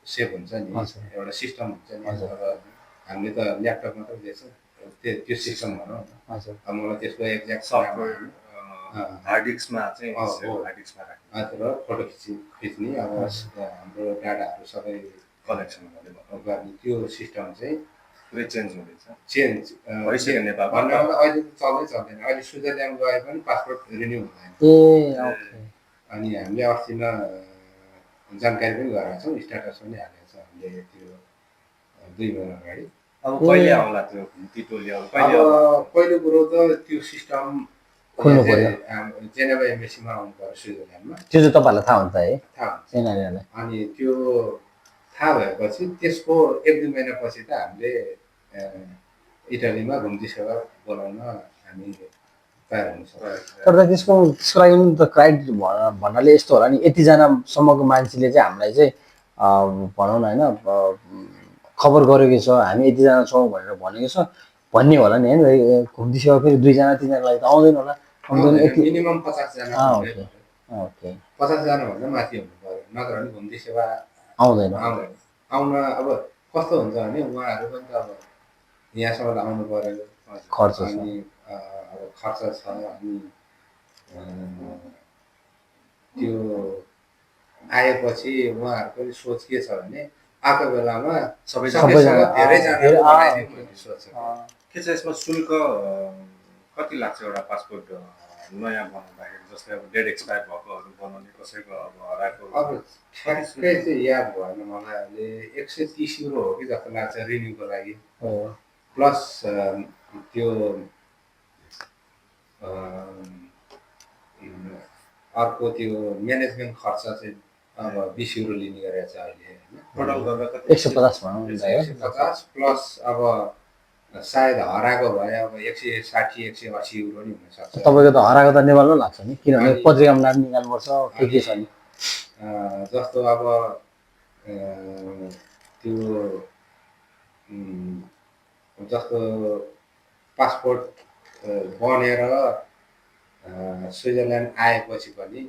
सेभ हुन्छ नि एउटा सिस्टम हुन्छ नि। अब हामीले त ल्यापटप मात्रै देख्छौँ त्यो सिस्टम भनौँ न। अब मलाई त्यसको एक्ज्याक्ट सफ्टवेयर हार्ड डिस्कमा चाहिँ र फोटो खिच्ने अब हाम्रो डाटाहरू सबै कलेक्सन गर्ने त्यो सिस्टम चाहिँ पुरै चेन्ज हुँदैछ। भइसक्यो नेपालमा। अहिले त चल्दैन। अहिले स्विजरल्यान्ड गए पनि पासपोर्ट रिन्यू हुँदैन। अनि हामीले अस्ति जानकारी पनि गराएको छौँ, स्ट्याटस पनि हालेको छ हामीले त्यो 2 महिना अगाडि। अब कहिले आउला त्यो टोली? अब पहिलो कुरो त त्यो सिस्टम खोल्नु पर्यो। जेनेभा एम्बेसीमा आउनु पर्यो स्विजरल्यान्डमा। त्यो चाहिँ तपाईँहरूलाई थाहा हुन्छ है? थाहा हुन्छ। एनआरएललाई। अनि त्यो थाहा भएपछि त्यसको 1-2 महिनापछि त हामीले इटालीमा घुम्ती सेवा बोलाउन हामी तयार हुन सक्छौँ। तर त्यसको लागि पनि त क्राइटेरिया भन्नाले यस्तो होला नि, यतिजनासम्मको मान्छेले चाहिँ हामीलाई चाहिँ भनौँ न होइन खबर गरेको छ, हामी यतिजना छौँ भनेर भनेको छ भन्ने होला नि होइन। घुम्ती सेवा फेरि 2-3 जनालाई त आउँदैन होला। मिनिमम 50 जना। ओके। 50 जना भन्दा माथि हुनु पर्यो, नत्र भने घुम्ती सेवा आउँदैन। आउन अब कस्तो हुन्छ भने उहाँहरू पनि त अब यहाँसम्म आउनु पर्यो, खर्च छ। अनि अब खर्च छ। अनि त्यो आएपछि उहाँहरूको पनि सोच के छ भने आएको बेलामा सबैजना धेरैजना बनाइदिउँ भन्ने सोच छ। के छ यसमा शुल्क कति लाग्छ एउटा पासपोर्ट नयाँ बनाउँदाखेरि? जस्तै अब डेट एक्सपायर भएकोहरू बनाउने, कसैको अब हराएको अब ठ्याक्कै चाहिँ याद भएन मलाई अहिले 130 युरो हो कि जस्तो लाग्छ रिन्युको लागि। प्लस त्यो अर्को त्यो म्यानेजमेन्ट खर्च चाहिँ अब 20 युरो लिने गरेको छ अहिले होइन। टोटल गर्दा कति? 150 भनौँ न त है। 150 प्लस अब सायद हराएको भए अब 160 180 युरो नि हुनसक्छ। तपाईँको त हराएको त नेपालमै लाग्छ नि, किनभने पत्रिकामा नाम निकाल्नुपर्छ के छ नि। जस्तो अब त्यो जस्तो पासपोर्ट बनेर स्विजरल्यान्ड आएपछि पनि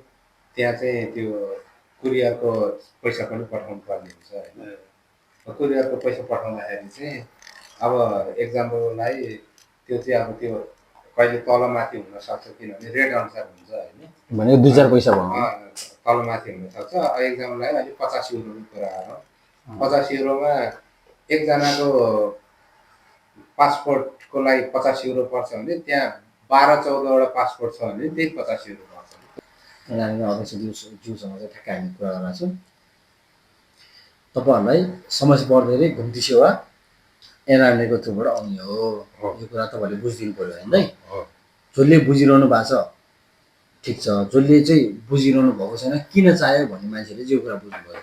त्यहाँ चाहिँ त्यो कुरियरको पैसा पनि पठाउनु पर्ने हुन्छ होइन। कुरियरको पैसा पठाउँदाखेरि चाहिँ अब एक्जाम्पललाई त्यो चाहिँ अब त्यो कहिले तलमाथि हुनसक्छ, किनभने रेट अनुसार हुन्छ होइन। भनेको 2-4 पैसा भयो। तलमाथि हुनसक्छ। एक्जाम्पललाई अहिले 50 युरोको कुरा गरौँ। 50 युरोमा एकजनाको पासपोर्टको लागि 50 युरो पर्छ भने त्यहाँ 12-14वटा पासपोर्ट छ भने त्यही 50 युरो पर्छ। यहाँनिर अध्यक्षज्यूसँग चाहिँ ठ्याक्कै हामी कुरा गरेका छौँ। तपाईँहरूलाई समस्या पर्दाखेरि घुम्ती सेवा एनआरएनएको थ्रुबाट आउने हो, यो कुरा तपाईँहरूले बुझिदिनु पऱ्यो होइन है। जसले बुझिरहनु भएको छ ठिक छ, जसले चाहिँ बुझिरहनु भएको छैन किन चाह्यो भन्ने मान्छेले जो कुरा बुझ्नु पऱ्यो।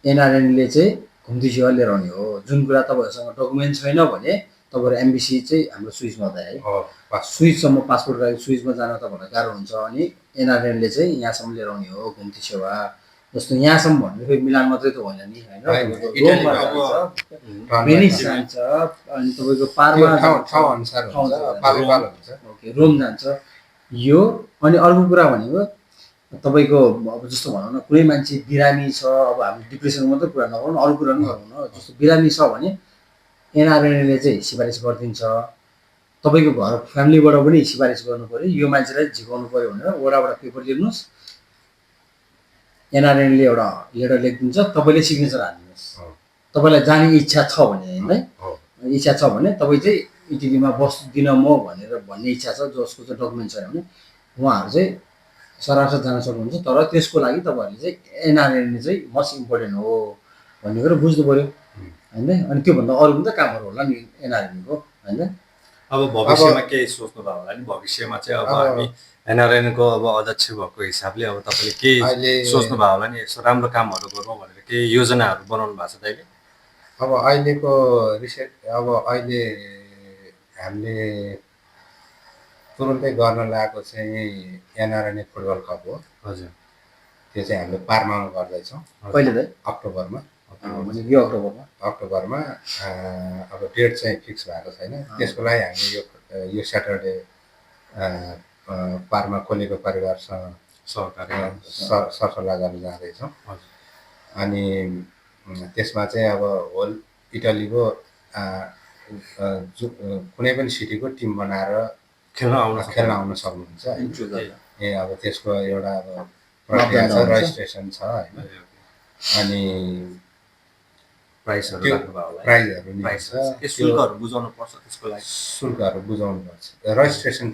एनआरएनले चाहिँ घुम्ती सेवा लिएर आउने हो। जुन कुरा तपाईँहरूसँग डकुमेन्ट छैन भने तपाईँहरू एम्बेसी चाहिँ हाम्रो स्विचमा त है, स्विचसम्म पासपोर्टको लागि स्विचमा जान तपाईँहरूलाई गाह्रो हुन्छ। अनि एनआरएनले चाहिँ यहाँसम्म लिएर आउने हो घुम्ती सेवा। जस्तो यहाँसम्म भन्नु फेरि मिलान मात्रै त होइन नि होइन, भेनिस जान्छ, अनि तपाईँको पार्मा ओके रोम जान्छ यो। अनि अर्को कुरा भनेको तपाईँको अब जस्तो भनौँ न कुनै मान्छे बिरामी छ, अब हामी डिप्रेसनको मात्रै कुरा नगरौँ, अरू कुरा पनि गरौँ न। जस्तो बिरामी छ भने एनआरएनले चाहिँ सिफारिस गरिदिन्छ। तपाईँको घर फ्यामिलीबाट पनि सिफारिस गर्नु पऱ्यो, यो मान्छेलाई झिकाउनु पऱ्यो भनेर वडाबाट पेपर दिनुहोस्, एनआरएनले एउटा लेटर लेखिदिन्छ, तपाईँले सिग्नेचर हालिदिनुहोस्। तपाईँलाई जाने इच्छा छ भने होइन, इच्छा छ भने तपाईँ चाहिँ इटलीमा बस्दिनँ म भनेर भन्ने इच्छा छ, जसको चाहिँ डकुमेन्ट छैन भने उहाँहरू चाहिँ सरासर जान सक्नुहुन्छ। तर त्यसको लागि तपाईँहरूले चाहिँ एनआरएनले चाहिँ मोस्ट इम्पोर्टेन्ट हो भन्ने कुरो बुझ्नु पऱ्यो होइन। अनि त्योभन्दा अरू पनि त कामहरू होला नि एनआरएनको होइन। अब भविष्यमा केही सोच्नु भयो होला नि? भविष्यमा चाहिँ अब हामी एनआरएनको अब अध्यक्ष भएको हिसाबले अब तपाईँले केही सोच्नु भयो होला नि? यसो राम्रो कामहरू गरौँ भनेर केही योजनाहरू बनाउनु भएको छ अहिले? अब अहिलेको अब अहिले हामीले तुरुन्तै गर्न लागेको चाहिँ एनआरएनए फुटबल कप हो। हजुर, त्यो चाहिँ हामीले पार्मामा गर्दैछौँ। कहिले त? अक्टोबरमा। यो अक्टोबरमा अब डेट चाहिँ फिक्स भएको छैन। त्यसको लागि हामी यो स्याटरडे पार्मा खोलेको परिवारसँग सरसल्लाह गर्न जाँदैछौँ। अनि त्यसमा चाहिँ अब होल इटलीको कुनै पनि सिटीको टिम बनाएर खेल्न आउन सक्नुहुन्छ। अब त्यसको एउटा अब प्रक्रिया छ, रजिस्ट्रेसन छ होइन। अनि प्राइसहरू शुल्कहरू बुझाउनु पर्छ। त्यसको लागि शुल्कहरू बुझाउनु पर्छ। रजिस्ट्रेसन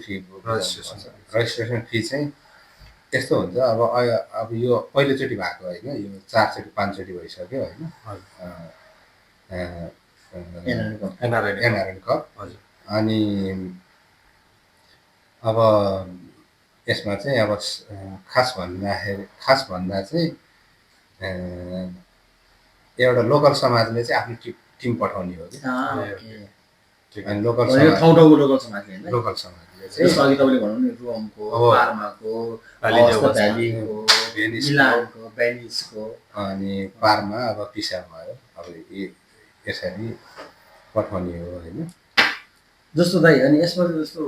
रजिस्ट्रेसन फी चाहिँ यस्तो हुन्छ। अब यो पहिलोचोटि भएको होइन, यो 4 चोटि 5 चोटि भइसक्यो होइन एनआरएन कप। अनि अब यसमा चाहिँ अब खास भन्दा चाहिँ एउटा लोकल समाजले चाहिँ आफ्नो टिम पठाउने हो कि। अनि लोकल समाजले चाहिँ तपाईँले भन्नु नि रोमको, पार्माको, भेनिसको अनि पार्मा अब पिसा भयो। अब यसरी पठाउने हो होइन। जस्तो दाइ अनि यसमा जस्तो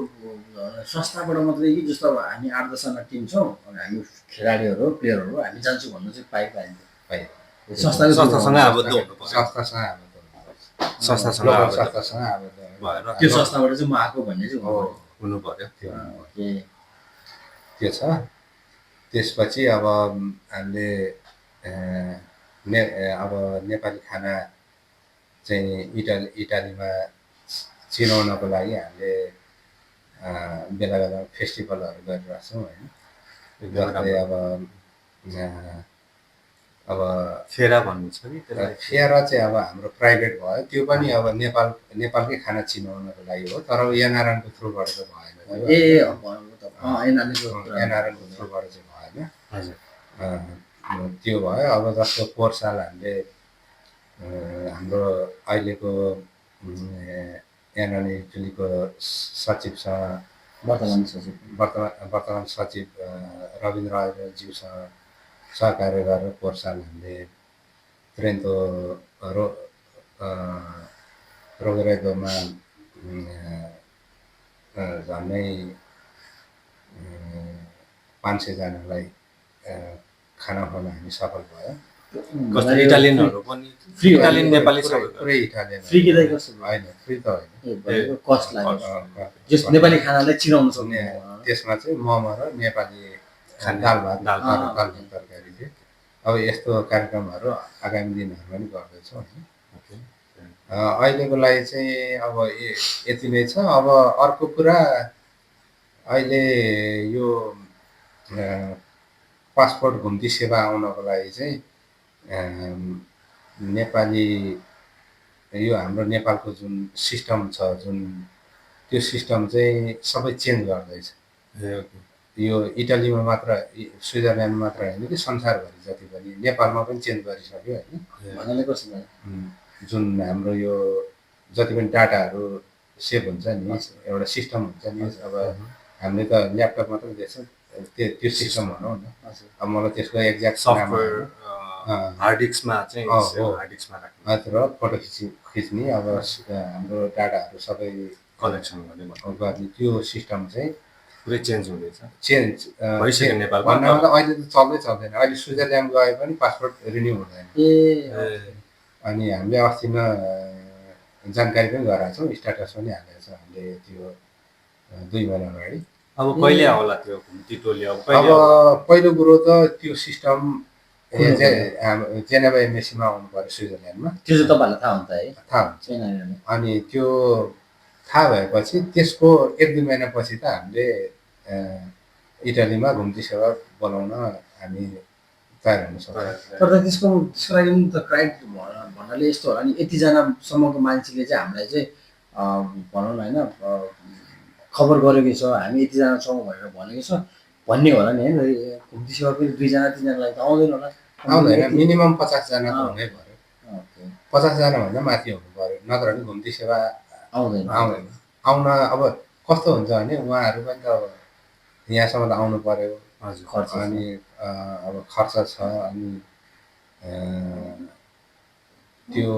संस्थाबाट मात्रै कि जस्तो अब हामी 8-10 जना टिम छौँ, अनि हामी खेलाडीहरू प्लेयरहरू हामी जान्छौँ भन्नु चाहिँ पाइन्छ। संस्थासँग आबद्ध हुनुपर्छ। त्यो संस्थाबाट चाहिँ म आएको भन्ने चाहिँ हुनु पर्यो। त्यो छ। त्यसपछि अब हामीले अब नेपाली खाना चाहिँ इटालीमा चिनाउनको लागि हामीले बेला बेला फेस्टिभलहरू गरिरहेको छौँ होइन। एकदम जस्तै राम्रो। अब फेरा भन्नु छ कि त्यसलाई? फेरा चाहिँ अब हाम्रो प्राइभेट भयो, त्यो पनि अब नेपालकै खाना चिनाउनको लागि हो, तर एनआरएनको थ्रुबाट चाहिँ भएन। एनआरएनको थ्रुबाट चाहिँ भएन। हजुर। त्यो भयो। अब जस्तो पोहोर साल हामीले हाम्रो अहिलेको एनआरए युटिलीको सचिवसँग वर्तमान सचिव रविन्द्र आचार्यज्यूसँग सहकार्य गरेर पोहोर साल हामीले तुरेन्तो रोगरेदोमा झन्डै 500 जनालाई खाना खुवाउन हामी सफल भयो। कस्तो इटालियनहरू पनि? फ्री इटालियन नेपाली सबै पुरै इटालियन। फ्री कि कस्तो होइन, फ्री त होइन, कस्ट लाग्यो। जस नेपाली खानालाई चिनाउन सक्ने त्यसमा चाहिँ मोमो र नेपाली दाल भात तरकारी थियो। अब यस्तो कार्यक्रमहरू आगामी दिनहरूमा पनि गर्दैछौँ होइन। अहिलेको लागि चाहिँ अब यति नै छ। अब अर्को कुरा, अहिले यो पासपोर्ट घुम्ती सेवा आउनको लागि चाहिँ नेपाली यो हाम्रो नेपालको जुन सिस्टम छ, त्यो सिस्टम चाहिँ सबै चेन्ज गर्दैछ। यो इटालीमा मात्र, स्विजरल्यान्डमा मात्र होइन कि संसारभरि जति पनि, नेपालमा पनि चेन्ज गरिसक्यो होइन। जुन हाम्रो यो जति पनि डाटाहरू सेभ हुन्छ नि, एउटा सिस्टम हुन्छ नि। अब हामीले त ल्यापटप मात्रै देख्छौँ, त्यो सिस्टम भनौँ न। अब मलाई त्यसको एक्ज्याक्ट सफ्टवेयर हार्ड डिस्कमा चाहिँ र फोटो खिच्ने, अब हाम्रो डाटाहरू सबै कलेक्सन गर्ने त्यो सिस्टम चाहिँ पुरै चेन्ज हुँदैछ। भइसक्यो नेपालमा। भन्दा अहिले त चल्दैन। अहिले स्विजरल्यान्ड गए पनि पासपोर्ट रिन्यू हुँदैन। अनि हामीले अस्ति जानकारी पनि गराएको छौँ, स्ट्याटस पनि हालेको छ हामीले त्यो 2 महिना अगाडि। अब कहिले आउला त्यो घुम्ती टोली? अब पहिलो कुरो त त्यो सिस्टम जेनेभा एम्बेसीमा आउनु पर्यो स्विजरल्यान्डमा। त्यो चाहिँ तपाईँहरूलाई थाहा हुन्छ है? थाहा हुन्छ। अनि त्यो थाहा भएपछि त्यसको 1-2 महिनापछि त हामीले इटालीमा घुम्ती सेवा बोलाउन हामी तयार हुन सक्छौँ। तर त्यसको लागि त क्राइटेरिया भन्नाले यस्तो होला नि, यतिजनासम्मको मान्छेले चाहिँ हामीलाई चाहिँ भनौँ न होइन, खबर गरेको छ, हामी यतिजना छौँ भनेर भनेको छ भन्ने होला नि होइन। घुम्ती सेवा पनि 2-3जनालाई त आउँदैन होला। आउँदैन, मिनिमम 50 जना त हुनै पर्यो। 50 जनाभन्दा माथि हुनु पर्यो, नत्र भने घुम्ती सेवा आउँदैन। आउन अब कस्तो हुन्छ भने उहाँहरू पनि त अब यहाँसम्म त आउनु पर्यो, खर्च। अनि अब खर्च छ। अनि त्यो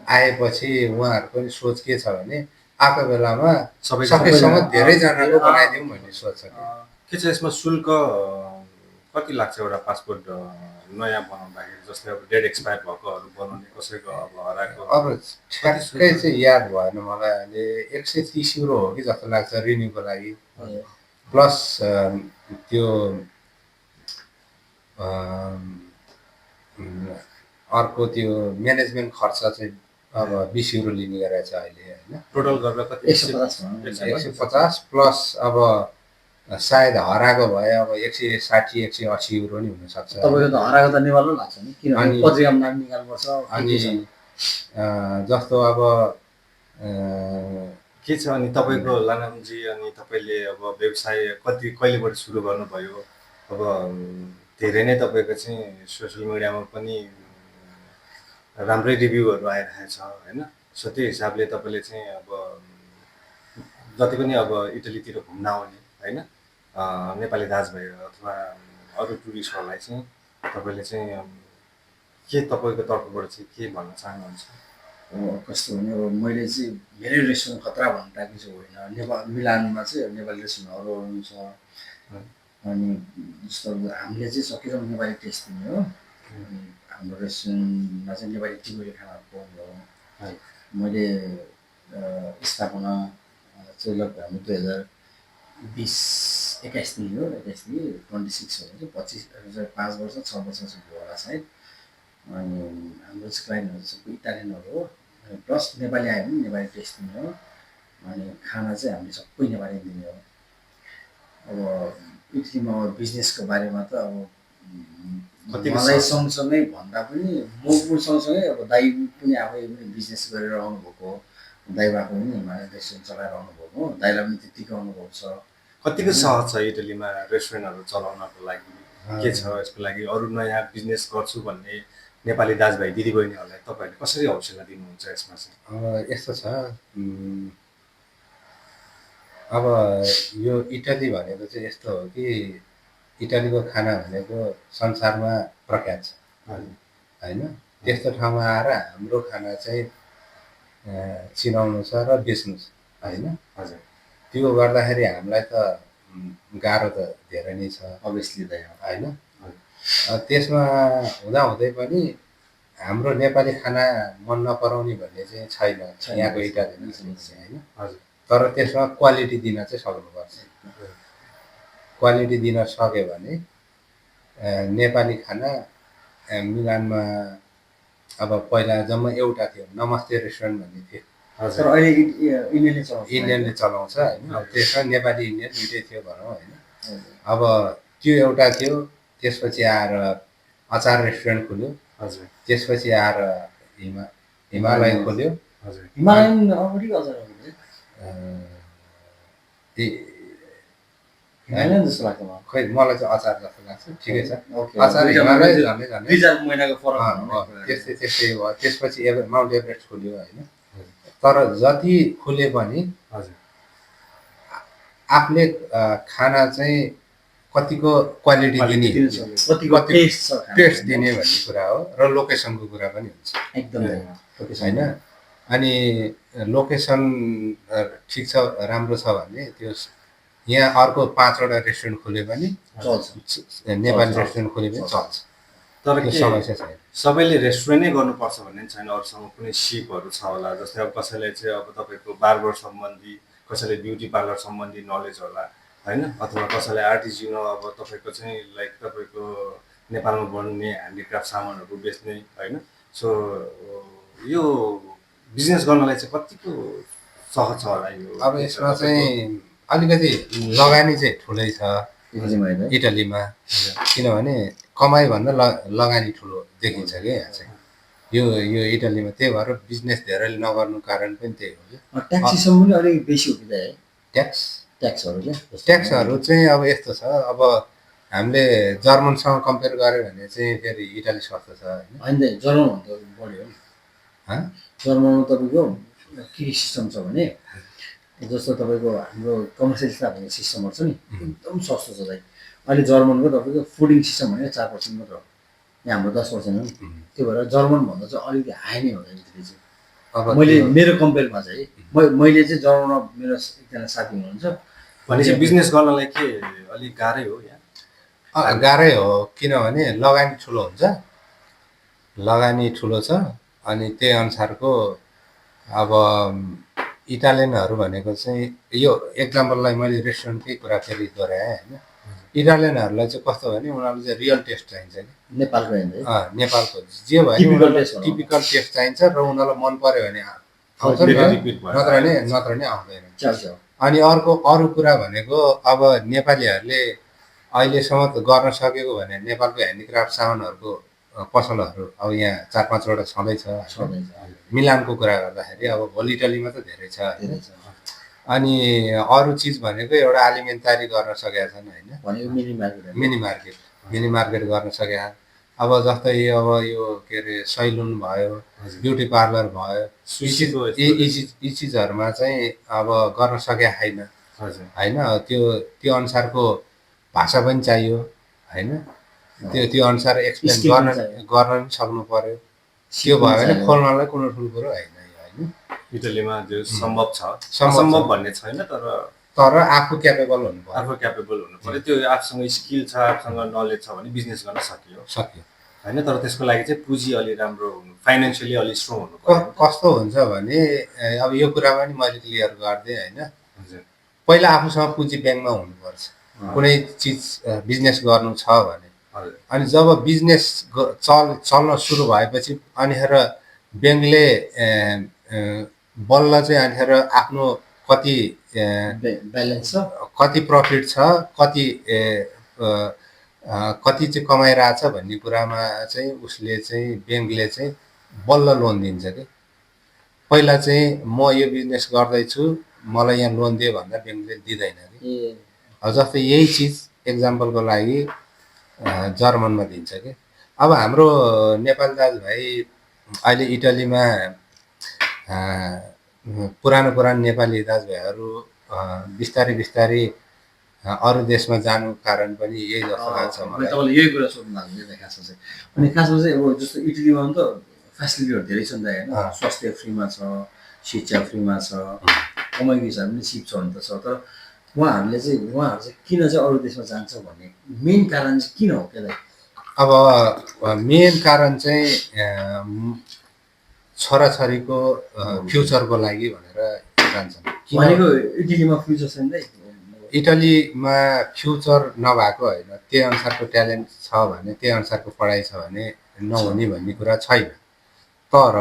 आएपछि उहाँहरूको पनि सोच के छ भने आएको बेलामा सकेसम्म धेरैजनाको बनाइदिउँ भन्ने सोच छ। के छ यसमा शुल्क कति लाग्छ एउटा पासपोर्ट नयाँ बनाउँदाखेरि? जस्तै अब डेट एक्सपायर भएकोहरू बनाउने, कसैको अब हराएको? अब ठ्याक्कै चाहिँ याद भएन मलाई। अहिले 130 युरो हो कि जस्तो लाग्छ रिन्यूको लागि। प्लस त्यो अर्को त्यो म्यानेजमेन्ट खर्च चाहिँ अब 20 युरो लिने गरेको छ अहिले होइन। टोटल गरेर कति? 150 प्लस अब सायद हराएको भए अब 160-180 युरो नि हुनसक्छ। तपाईँको त हराएको त नेपालमै लाग्छ नि, किनभने पत्रिकामा नाम निकाल्नुपर्छ। अनि जस्तो अब के छ अनि तपाईँको लानामजी, अनि तपाईँले अब व्यवसाय कहिलेबाट सुरु गर्नुभयो? अब धेरै नै तपाईँको चाहिँ सोसियल मिडियामा पनि राम्रै रिभ्यूहरू आइरहेको छ होइन। सो त्यो हिसाबले तपाईँले चाहिँ अब जति पनि अब इटलीतिर घुम्न आउने होइन नेपाली दाजुभाइ अथवा अरू टुरिस्टहरूलाई चाहिँ तपाईँले चाहिँ के तपाईँको तर्फबाट चाहिँ के भन्न चाहनुहुन्छ? कस्तो भने अब मैले चाहिँ मेरै रेस्टुरेन्ट खतरा भन्नु टाइपको चाहिँ होइन। मिलानमा चाहिँ नेपाली रेस्टुरेन्टहरू हुन्छ। अनि जस्तो हामीले चाहिँ सकेसम्म नेपाली टेस्ट दिने हो। हाम्रो रेस्टुरेन्टमा चाहिँ नेपाली टिबेटी खानाहरू पाउनु हो। मैले स्थापना चाहिँ लगभग हाम्रो 2020-21 हो। 26 हो भने चाहिँ 5 वर्ष 6 वर्ष जस्तो भयो होला सायद। अनि हाम्रो चाहिँ क्लाइन्टहरू चाहिँ इटालियनहरू हो। प्लस नेपाली आयो भने नेपाली टेस्ट दिने हो, अनि खाना चाहिँ हामीले सबै नेपाली दिने हो। अब इटलीमा अब बिजनेसको बारेमा त अब कतिको मलाई सहज? सँगसँगै भन्दा पनि म पनि सँगसँगै अब दाइ पनि आफै पनि बिजनेस गरेर आउनुभएको हो, दाइ बाको पनि हिमालयन रेस्टुरेन्ट चलाएर आउनुभएको हो, दाइलाई पनि त्यतिको अनुभव छ। कतिको सहज छ इटलीमा रेस्टुरेन्टहरू चलाउनको लागि? के छ यसको लागि? अरू नयाँ बिजनेस गर्छु भन्ने नेपाली दाजुभाइ दिदीबहिनीहरूलाई तपाईँहरूले कसरी हौसला दिनुहुन्छ यसमा चाहिँ? यस्तो छ, अब यो इटली भनेको चाहिँ यस्तो हो कि इटलीको खाना भनेको संसारमा प्रख्यात छ होइन। त्यस्तो ठाउँमा आएर हाम्रो खाना चाहिँ चिनाउनु छ र बेच्नु छ होइन। हजुर त्यो गर्दाखेरि हामीलाई त गाह्रो त धेरै नै छ अभियसली दाइ होइन। त्यसमा हुँदाहुँदै पनि हाम्रो नेपाली खाना मन नपराउने भन्ने चाहिँ छैन यहाँको इटालियन होइन। हजुर तर त्यसमा क्वालिटी दिन चाहिँ सक्नुपर्छ। क्वालिटी दिन सक्यो भने नेपाली खाना मिलानमा अब पहिला जम्मा एउटा थियो, नमस्ते रेस्टुरेन्ट भन्ने थियो, तर अहिले इन्डियनले चलाउँछ। इन्डियनले चलाउँछ होइन। त्यसमा नेपाली इन्डियन दुइटै थियो भनौँ होइन। अब त्यो एउटा थियो, त्यसपछि आएर अचार रेस्टुरेन्ट खोल्यो, हजुर त्यसपछि आएर हिमालय खोल्यो। हजुर हिमालयन अगाडि अचार हिमालयन जस्तो लाग्छ मलाई। खै मलाई चाहिँ अचार जस्तो लाग्छ। ठिकै छ, ओके, अचार हिमालय झन्डै झन्डै 2000 महिनाको फरक त्यस्तै त्यस्तै भयो। त्यसपछि माउन्ट एभरेस्ट खोल्यो होइन। तर जति खोले पनि हजुर आफूले खाना चाहिँ कतिको क्वालिटी दिने, कतिको टेस्ट छ टेस्ट दिने भन्ने कुरा हो र लोकेसनको कुरा पनि हुन्छ एकदम होइन। अनि लोकेसन ठिक छ, राम्रो छ भने त्यो यहाँ अर्को 5वटा रेस्टुरेन्ट खोले पनि चल्छ। नेपाली रेस्टुरेन्ट खोले पनि चल्छ। तर त्यो के समस्या छैन। सबैले रेस्टुरेन्टै गर्नुपर्छ भन्ने छैन, अरूसँग कुनै सिपहरू छ होला। जस्तै अब कसैले चाहिँ अब तपाईँको बार्बर सम्बन्धी, कसैले ब्युटी पार्लर सम्बन्धी नलेज होला होइन, अथवा कसैलाई आर्टिजिनो अब तपाईँको चाहिँ लाइक तपाईँको नेपालमा बन्ने ह्यान्डिक्राफ्ट सामानहरू बेच्ने होइन। सो यो बिजनेस गर्नलाई चाहिँ कतिको सहज छ होला यो? अब यसमा चाहिँ अलिकति लगानी चाहिँ ठुलै छ इटलीमा, किनभने कमाइभन्दा लगानी ठुलो देखिन्छ क्या यहाँ चाहिँ। यो इटलीमा त्यही भएर बिजनेस धेरैले नगर्नु कारण पनि त्यही हो क्या। ट्याक्स सिस्टम पनि अलिक बेसी हो कि त है? ट्याक्सहरू चाहिँ अब यस्तो छ, अब हामीले जर्मनसँग कम्पेयर गऱ्यो भने चाहिँ फेरि इटाली सस्तो छ होइन। होइन जर्मनभन्दा बढ्यो नि। जर्मनमा तपाईँको के सिस्टम छ भने जस्तो तपाईँको हाम्रो कमर्सियल स्टाफ भन्ने सिस्टमहरू छ नि, एकदम सस्तो छ दाइ। अहिले जर्मनको तपाईँको फुडिङ सिस्टम भने 4% मात्र हो, यहाँ हाम्रो 10% हो नि। त्यो भएर जर्मनभन्दा चाहिँ अलिकति हाई नै हो इटली चाहिँ। अब मैले मेरो कम्पेयरमा चाहिँ मैले चाहिँ जर्मनमा मेरो एकजना साथी हुनुहुन्छ भनेपछि बिजनेस गर्नलाई के अलिक गाह्रै हो यहाँ? गाह्रै हो, किनभने लगानी ठुलो हुन्छ, लगानी ठुलो छ। अनि त्यही अनुसारको अब इटालियनहरू भनेको चाहिँ यो एक्जाम्पललाई मैले रेस्टुरेन्टकै कुरा फेरि दोहोऱ्याएँ होइन। इटालियनहरूलाई चाहिँ कस्तो भने उनीहरूलाई चाहिँ रियल टेस्ट चाहिन्छ कि नेपालको नेपालको जे भयो भने टिपिकल टेस्ट चाहिन्छ र उनीहरूलाई मन पर्यो भने आउँछ नत्र नि आउँदैन। अनि अरू कुरा भनेको अब नेपालीहरूले अहिलेसम्म गर्न सकेको भने नेपालको ह्यान्डिक्राफ्ट सामानहरूको पसलहरू अब यहाँ 4-5वटा छँदैछ। मिलानको कुरा गर्दाखेरि अब भोलि इटलीमा त धेरै छ। अनि अरू चिज भनेको एउटा आलिमेन्टारी गर्न सकेका छन् होइन, मिनी मार्केट गर्न सकेका। अब जस्तै अब यो के अरे सैलुन भयो, ब्युटी पार्लर भयो, यी चिजहरूमा चाहिँ अब गर्न सकेका छैन होइन। त्यो अनुसारको भाषा पनि चाहियो होइन, त्यो अनुसार एक्सप्लेन गर्न पनि सक्नु पर्यो। त्यो भयो भने खोल्नलाई कुनै ठुलो कुरो होइन होइन। इटलीमा जो सम्भव छ, असम्भव भन्ने छैन, तर आफू क्यापेबल हुनु पर्यो। त्यो आफूसँग स्किल छ, आफूसँग नलेज छ भने बिजनेस गर्न सकियो होइन। तर त्यसको लागि चाहिँ पुँजी अलि राम्रो हुनु, फाइनेन्सियली अलि स्ट्रङ हुनु पर्यो। कस्तो हुन्छ भने अब यो कुरा पनि मैले क्लियर गरिदिएँ होइन। पहिला आफूसँग पुँजी ब्याङ्कमा हुनुपर्छ कुनै चिज बिजनेस गर्नु छ भने। अनि जब बिजनेस चल्न सुरु भएपछि अनिखेर ब्याङ्कले बल्ल चाहिँ अनिखेर आफ्नो कति ब्यालेन्स छ कति प्रफिट छ कति कति चाहिँ कमाइरहेछ भन्ने कुरामा चाहिँ उसले चाहिँ ब्याङ्कले चाहिँ बल्ल लोन दिन्छ कि पहिला चाहिँ म यो बिजनेस गर्दैछु मलाई यहाँ लोन दियो भन्दा ब्याङ्कले दिँदैन कि जस्तै यही चिज एक्जाम्पलको लागि जर्मनमा दिन्छ कि अब हाम्रो नेपाली दाजुभाइ अहिले इटलीमा पुरानो नेपाली दाजुभाइहरू बिस्तारै बिस्तारै अरू देशमा जानुको कारण पनि यही जस्तो लाग्छ मलाई तपाईँले यही कुरा सोध्नु लाग्छ खासमा चाहिँ अनि खासमा चाहिँ अब जस्तो इटलीमा त फेसिलिटीहरू धेरै छ नि त होइन स्वास्थ्य फ्रीमा छ शिक्षा फ्रीमा छ कमाइको हिसाबले पनि सिप छ भने त छ तर उहाँहरू चाहिँ किन चाहिँ अरू देशमा जान्छ भन्ने मेन कारण चाहिँ किन हो त्यसलाई अब मेन कारण चाहिँ छोराछोरीको फ्युचरको लागि भनेर जान्छन् भनेको इटलीमा फ्युचर छैन त इटलीमा फ्युचर नभएको होइन त्यही अनुसारको ट्यालेन्ट छ भने त्यही अनुसारको पढाइ छ भने नहुने भन्ने कुरा छैन तर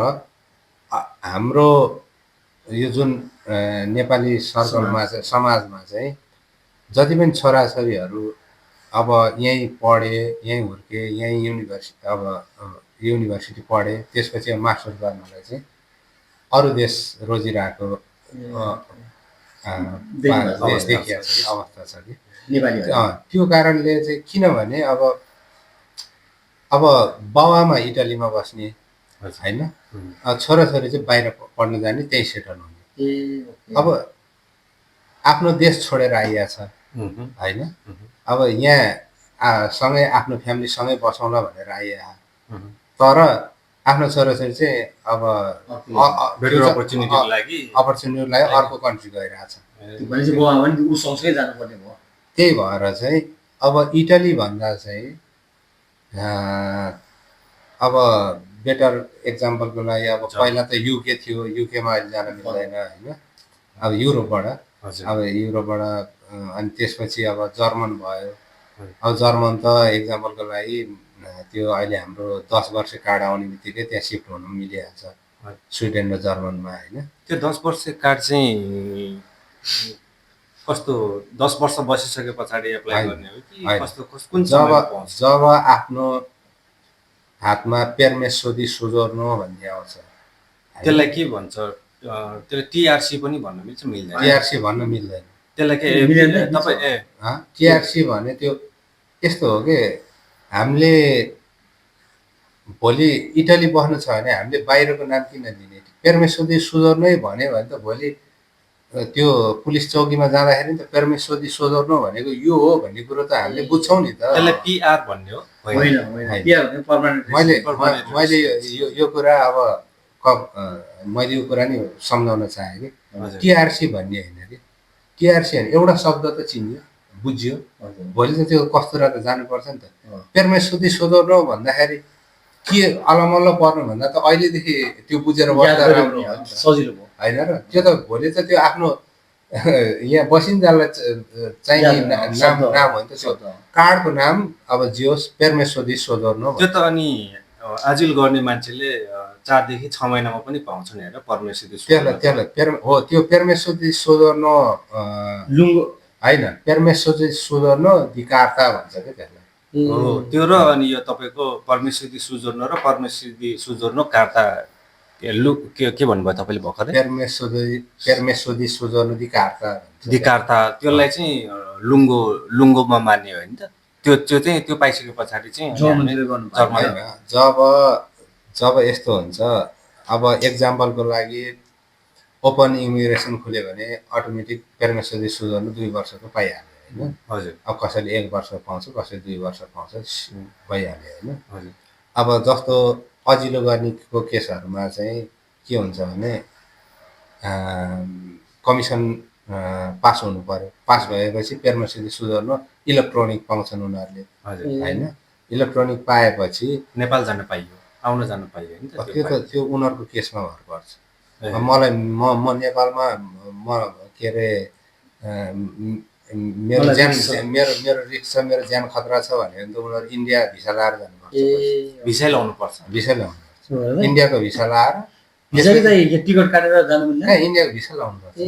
हाम्रो यो जुन नेपाली सर्कलमा चाहिँ समाजमा चाहिँ जति पनि छोराछोरीहरू अब यहीँ पढे यहीँ हुर्के यहीँ युनिभर्सिटी पढे त्यसपछि मास्टर्स गर्नलाई चाहिँ अरू देश रोजिरहेको देखिएको छ अवस्था छ कि नेपाली त्यो कारणले चाहिँ किनभने अब बाउआमा इटलीमा बस्ने होइन छोराछोरी चाहिँ बाहिर पढ्न जाने त्यहीँ सेटल हुने अब आफ्नो देश छोडेर आइया छ होइन अब यहाँ सँगै आफ्नो फ्यामिली सँगै बसौँला भनेर आइया तर आफ्नो छोराछोरी चाहिँ अब अपर्च्युनिटीको लागि अर्को कन्ट्री गइरहेछ त्यही भएर चाहिँ अब इटली भन्दा चाहिँ अब बेटर एक्जाम्पलको लागि अब पहिला त युके थियो युकेमा अहिले जान मिल्दैन होइन अब युरोपबाट अनि त्यसपछि अब जर्मन भयो अब जर्मन त एक्जाम्पलको लागि त्यो अहिले हाम्रो 10 वर्ष कार्ड आउने बित्तिकै त्यहाँ सिफ्ट हुनु मिलिहाल्छ स्विडेन र जर्मनमा होइन त्यो 10 वर्ष कार्ड चाहिँ कस्तो 10 वर्ष बसिसके पछाडि एप्लाई गर्ने हो कि कस्तो कुन जब आफ्नो हातमा पेर्मेसोदी सुजोर्नो भन्ने आउँछ त्यसलाई के भन्छ त्यसले टिआरसी पनि भन्न मिल्छ मिल्दैन टिआरसी भन्न मिल्दैन त्यसलाई के तपाईँ टिआरसी भने त्यो यस्तो हो कि हामीले भोलि इटली बस्नु छ भने हामीले बाहिरको नाम किन दिने पेर्मेसोदी सुजोर्नै भन्यो भने त भोलि त्यो पुलिस चौकीमा जाँदाखेरि त पेर्मेसोदी सुजोर्नो भनेको यो हो भन्ने कुरो त हामीले बुझ्छौँ नि त त्यसलाई पिआर भन्ने हो मैले यो कुरा अब मैले यो कुरा नि सम्झाउन चाहेँ कि टिआरसी भन्ने होइन कि टिआरसी होइन एउटा शब्द त चिन्यो बुझ्यो भोलि त त्यो कस्तुरा त जानुपर्छ नि त पेर्मेसोदी सुजोर्नो भन्दाखेरि के अलमल्ल पर्नु भन्दा त अहिलेदेखि त्यो बुझेर बस्दा राम्रो सजिलो भयो होइन र त्यो त भोलि त त्यो आफ्नो यहाँ बसिन्जालाई चाहिने नाम हो नि त त्यो कार्डको नाम अब जियोस् पेर्मेसोदी सुजोर्नो त्यो त अनि आजिल गर्ने मान्छेले 4 देखि 6 महिनामा पनि पाउँछ नि हैन पेर्मेसोदी हो त्यो पेर्मेसोदी सुजोर्नो लुङ्गो होइन पेर्मेसोदी सुजोर्नो दि कार्ता भन्छ के त्यसलाई हो त्यो र अनि यो तपाईको पेर्मेसोदी सुजोर्नो र पेर्मेसोदी सुजोर्नो कार्ता के भन्नुभयो तपाईले भर्खरै पेर्मेसोदी सुजोर्नो दि कार्ता त्यसलाई चाहिँ लुङ्गोमा मान्ने हो नि त त्यो चाहिँ त्यो पाइसके पछाडि चाहिँ जब यस्तो हुन्छ अब एक्जाम्पलको लागि ओपन इमिग्रेसन खुल्यो भने अटोमेटिक पेर्मेसोदी सुजोर्नो 2 वर्षको पाइहाल्यो होइन हजुर अब कसैले 1 वर्ष पाउँछ कसैले 2 वर्ष पाउँछ भइहाल्यो होइन हजुर अब जस्तो अजिलो गर्नेको केसहरूमा चाहिँ के हुन्छ भने कमिसन पास हुनु पर्यो पास भएपछि पेर्मेसोदी सुजोर्नो इलेक्ट्रोनिक पाउँछन् उनीहरूले होइन इलेक्ट्रोनिक पाएपछि नेपाल जान पाइयो आउन जान पाइयो नि त त्यो उनीहरूको केसमा भर पर्छ मलाई म नेपालमा म के अरे मेरो रिस्क छ मेरो ज्यान खतरा छ भने त उनीहरू इन्डिया भिसा लाएर जानुपर्छ भिसा लाउनु पर्छ इन्डियाको भिसा लाएर भिसा कि चाहिँ टिकट काटेर जानु मिल्दैन? कहाँ इन्डियाको भिसा लाउनुपर्छ।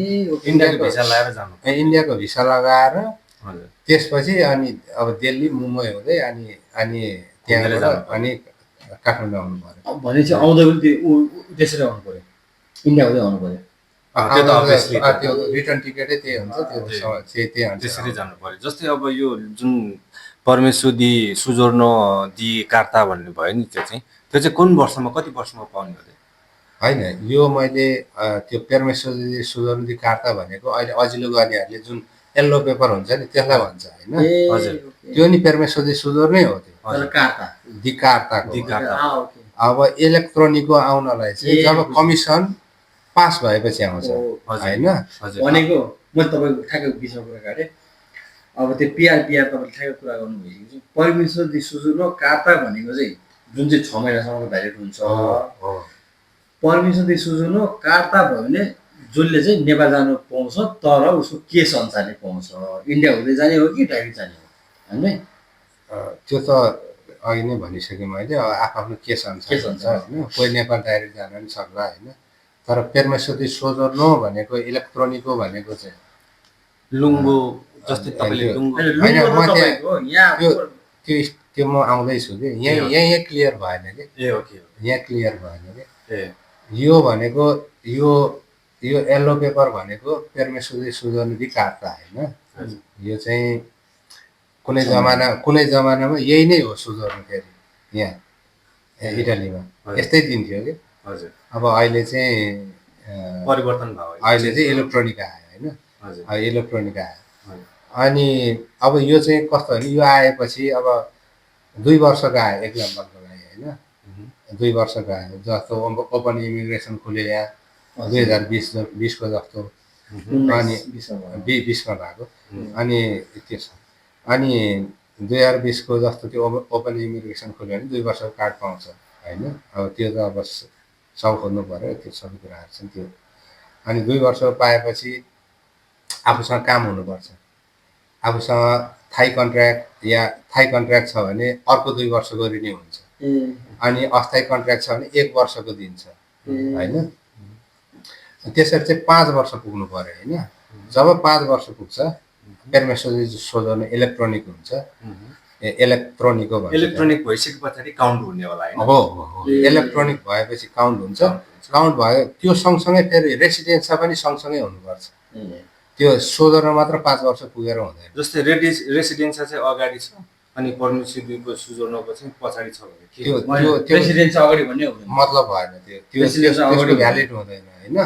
इन्डियाको भिसा लगाएर जानु। इन्डियाको भिसा लगाएर हजुर त्यसपछि अनि अब दिल्ली मुम्बई हुँदै अनि त्यहाँबाट अनि काठमाडौँ आउनु पर्यो। भनेपछि आउँदा पनि त्यसरी आउनु पर्यो, इन्डिया हुँदै आउनु पर्यो। त्यो त obviously त्यो रिटर्न टिकटै त्यही हुन्छ, त्यही हुन्छ। त्यसरी जानु पर्यो। जस्तै अब यो जुन परमेश्वरी सुजोर्नो दि कार्ता भन्ने भयो नि, त्यो चाहिँ कुन वर्षमा कति वर्षमा पाउने हो? होइन, यो मैले त्यो परमेश्वरी सुजोर्नो कार्ता भनेको अहिले अजिलो गर्नेहरूले जुन येल्लो पेपर हुन्छ नि त्यसलाई भन्छ होइन। हजुर त्यो नि परमेश्वरी सुजोर्नै हो त्यो कार्ता दि कार्ताको। अब इलेक्ट्रोनिकको आउनलाई चाहिँ जब कमिसन पास भएपछि आउँछ होइन। भनेको मैले तपाईँको ठ्याक्कै बिचमा कुरा काटेँ। अब त्यो पिआर तपाईँले ठ्याक्कै कुरा गर्नु भइसकेको छ। परमेश्वरी सुजोर्नो कार्ता भनेको चाहिँ जुन चाहिँ 6 महिनासम्मको भ्यालिड हुन्छ। परमेश्वरी सुजोर्नो कार्ता भयो भने जसले चाहिँ नेपाल जानु पाउँछ, तर उसको केस अनुसारले पाउँछ। इन्डिया हुँदै जाने हो कि डाइरेक्ट जाने हो होइन? त्यो त अघि नै भनिसकेँ मैले, आफ्नो केस अनुसार हुन्छ होइन। कोही नेपाल डाइरेक्ट जान पनि सक्ला होइन। तर परमेश्वरी सुजोर्नो भनेको इलेक्ट्रोनिकको भनेको चाहिँ लुङ्गो जस्तै तपाईँले लुङ्गो होइन। म त्यो म आउँदैछु कि यहाँ क्लियर भएन कि। यहाँ क्लियर भएन कि। यो भनेको यो येल्लो पेपर भनेको परमेश्वरी सुजोर्नो दि कार्ता होइन। यो चाहिँ कुनै जमानामा यही नै हो सुजोर्नो। फेरि यहाँ इटालीमा यस्तै दिन्थ्यो कि। अब अहिले चाहिँ परिवर्तन भयो, अहिले चाहिँ इलेक्ट्रोनिक आयो होइन। इलेक्ट्रोनिक आयो अनि अब यो चाहिँ कस्तो भने यो आएपछि अब 2 वर्षको आयो एक्जाम्पलको लागि होइन। 2 वर्षको आयो जस्तो ओपन इमिग्रेसन खुल्यो यहाँ 2020को जस्तो अनि 20मा भएको अनि त्यो छ। अनि 2020को जस्तो त्यो ओपन इमिग्रेसन खुल्यो भने 2 वर्षको कार्ड पाउँछ होइन। अब त्यो त अब सब खोज्नु पऱ्यो, त्यो सबै कुराहरू छन् त्यो। अनि 2 वर्ष पाएपछि आफूसँग काम हुनुपर्छ। आफूसँग थाई कन्ट्र्याक्ट छ भने अर्को 2 वर्षको रिन्यू हुन्छ। अनि अस्थायी कन्ट्र्याक्ट छ भने 1 वर्षको दिन्छ होइन। त्यसरी चाहिँ 5 वर्ष पुग्नु पर्यो होइन। जब 5 वर्ष पुग्छ परमेश्वरी सुजोर्नो इलेक्ट्रोनिक हुन्छ। इलेक्ट्रोनिक भइसके पछाडि काउन्ट हुने होला होइन? हो, इलेक्ट्रोनिक भएपछि काउन्ट हुन्छ। काउन्ट भयो त्यो सँगसँगै फेरि रेसिडेन्स पनि सँगसँगै हुनुपर्छ। त्यो सुजोर्नो मात्र 5 वर्ष पुगेर हुँदैन। जस्तै रेसिडेन्स चाहिँ अगाडि छ अनि परमेश्वरीको सुजोर्नोको चाहिँ पछाडि छ भने त्यो रेसिडेन्स अगाडि भन्ने हुँदैन, मतलब भएन। त्यो भ्यालिड हुँदैन होइन।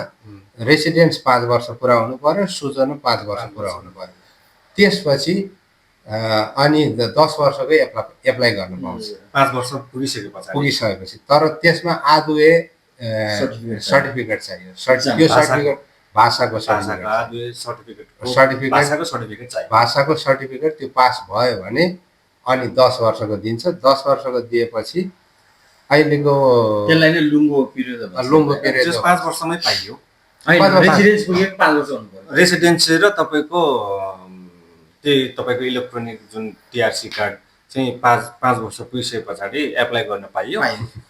रेसिडेन्स 5 वर्ष पुरा हुनु पर्यो, सुजोर्नो 5 वर्ष पुरा हुनु पर्यो। त्यसपछि अनि 10 वर्षकै एप्लाई गर्न पाउँछ 5 वर्ष पुगिसकेपछि। तर त्यसमा आदुए सर्टिफिकेट चाहियो। त्यो सर्टिफिकेट भाषाको सर्टिफिकेट त्यो पास भयो भने अनि 10 वर्षको दिन्छ। 10 वर्षको दिएपछि अहिलेको त्यसलाई नै लुङ्गो पिरियड 5 वर्षमै पाइयो। रेसिडेन्स पुगेको 5 वर्ष हुनु पर्यो। रेसिडेन्स र तपाईँको इलेक्ट्रोनिक जुन टिआरसी कार्ड चाहिँ 5 वर्ष पुगिसके पछाडि एप्लाई गर्न पाइयो।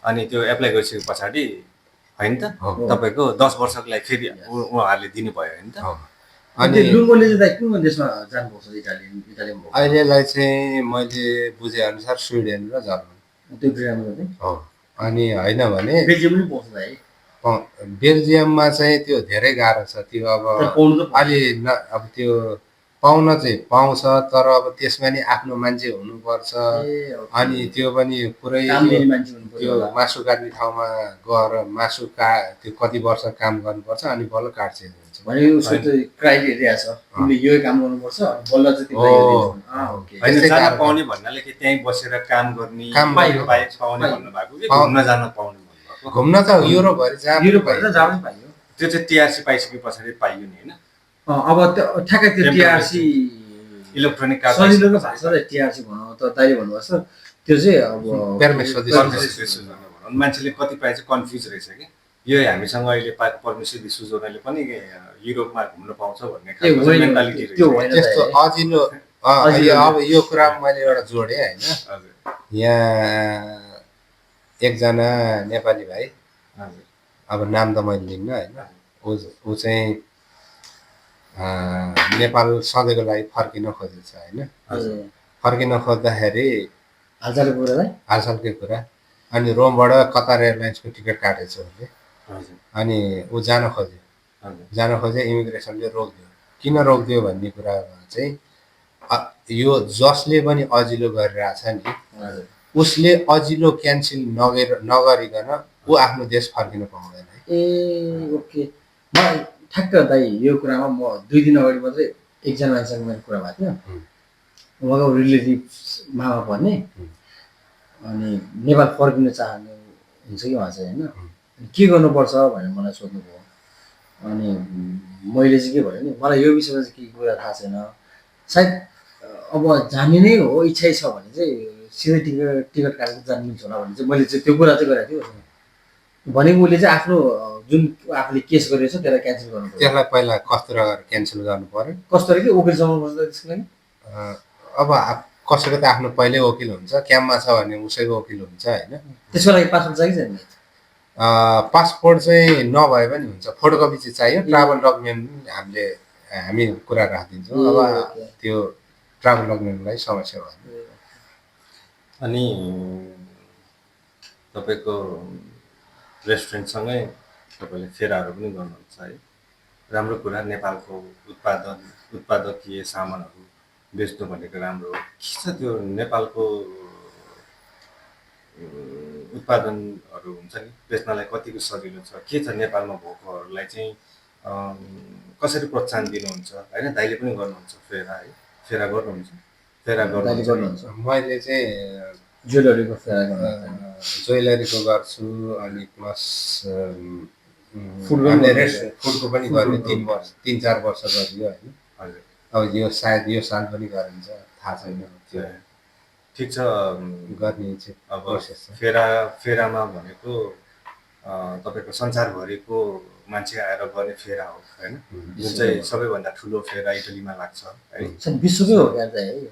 अनि त्यो एप्लाई गरिसके पछाडि होइन त तपाईँको 10 वर्षको लागि फेरि उहाँहरूले दिनुभयो होइन त। अनि लुङ्गोले चाहिँ कुन देशमा जानुपर्छ? इटालीमा अहिलेलाई चाहिँ मैले बुझे अनुसार स्विडेन र जर्मन त्यो ग्राममा हो। अनि होइन भने बेल्जियम पनि पाउँछ है। बेल्जियममा चाहिँ त्यो धेरै गाह्रो छ। त्यो अब अलि अब त्यो पाउन चाहिँ पाउँछ, तर अब त्यसमा नि आफ्नो मान्छे हुनुपर्छ। अनि त्यो पनि पुरै त्यो मासु काट्ने ठाउँमा गएर त्यो कति वर्ष काम गर्नुपर्छ अनि बल्ल कार्ड चेन्ज हुन्छ। भनेको उसको चाहिँ क्राइटेरिया छ, तिमीले यो काम गर्नुपर्छ बल्ल चाहिँ तिमीलाई पाउने भन्नाले कि त्यहीँ बसेर काम गर्ने पाउने भन्नु भएको कि घुम्न जान पाउने भन्नु भएको? घुम्न त युरोपभरि जानु पाइयो। त्यो चाहिँ टिआरसी पाइसके पछाडि पाइयो नि होइन। अब ठ्याक्कै त्यो टिआरसी इलेक्ट्रोनिक कार्ड सजिलो भाषा टिआरसी भनौँ त दाइले भन्नुभएको छ त्यो चाहिँ अब मान्छेले कतिपय चाहिँ कन्फ्युज रहेछ कि यो हामीसँग अहिले पाएको परमेश्वरी सुजोर्नोले पनि युरोपमा घुम्न पाउँछ भन्ने खालको मेन्टालिटी रहेछ। त्यस्तो अजिलो अब यो कुरा मैले एउटा जोडेँ होइन। यहाँ एकजना नेपाली भाइ अब नाम त मैले लिन्न होइन, ऊ चाहिँ नेपाल सधैँको लागि फर्किन खोजेको छ होइन। फर्किन खोज्दाखेरि हालसालकै कुरा, अनि रोमबाट कतार एयरलाइन्सको टिकट काटेको छ उसले। अनि ऊ जान खोज्यो, इमिग्रेसनले रोकिदियो। किन रोकिदियो भन्ने कुरामा चाहिँ यो जसले पनि अजिलो गरिरहेछ नि, उसले अजिलो क्यान्सल नगरिकन ऊ आफ्नो देश फर्किन पाउँदैन। ओके, मलाई ठ्याक्क दाइ यो कुरामा म 2 दिन अगाडि मात्रै एकजना मान्छेसँग मेरो कुरा भएको थियो। उहाँको रिलेटिभ मामा पर्ने, अनि नेपाल फर्किन चाहनु हुन्छ कि उहाँ चाहिँ होइन, के गर्नुपर्छ भनेर मलाई सोध्नुभयो। अनि मैले चाहिँ के भने नि, मलाई यो विषयमा चाहिँ केही कुरा थाहा छैन, सायद अब जाने नै हो, इच्छै छ भने चाहिँ सिधै टिकट काटेर जानु मिल्छ होला भने चाहिँ मैले चाहिँ त्यो कुरा चाहिँ गरेको थिएँ। भनेको उसले चाहिँ आफ्नो जुन आफूले केस गरेको छ त्यसलाई क्यान्सल गर्नु पर्यो। त्यसलाई पहिला कस्तुरा गरेर क्यान्सल गर्नु पर्यो। कस्तुरा कि वकिलसम्म बस्दा त्यसको लागि अब कसैको त आफ्नो पहिल्यै वकिल हुन्छ, क्याम्पमा छ भने उसैको वकिल हुन्छ होइन। त्यसको लागि पासपोर्ट चाहिन्छ नि? पासपोर्ट चाहिँ नभए पनि हुन्छ, फोटोकपी चाहिँ चाहियो। ट्राभल डकुमेन्ट हामी कुरा राखिदिन्छौँ। अब त्यो ट्राभल डकुमेन्टलाई समस्या भयो। अनि तपाईँको रेस्टुरेन्टसँगै तपाईँले फेराहरू पनि गर्नुहुन्छ है, राम्रो कुरा। नेपालको उत्पादकीय सामानहरू बेच्नु भनेको राम्रो हो। के छ त्यो नेपालको उत्पादनहरू हुन्छ नि बेच्नलाई कतिको सजिलो छ, के छ नेपालमा भएकोहरूलाई चाहिँ कसरी प्रोत्साहन दिनुहुन्छ होइन? दाइले पनि गर्नुहुन्छ फेरा गर्नुहुन्छ? मैले चाहिँ ज्वेलरीको गर्छु, अनि प्लस फुडको पनि गर्ने 3-4 वर्ष गरियो होइन। हजुर, अब यो सायद यो साल पनि गरिन्छ, थाहा छैन। त्यो ठिक छ गर्ने चाहिँ अब फेरामा भनेको तपाईँको संसारभरिको मान्छे आएर गर्ने फेरा हो होइन, जुन चाहिँ सबैभन्दा ठुलो फेरा इटलीमा लाग्छ है। विश्वकै हो क्या दाइ?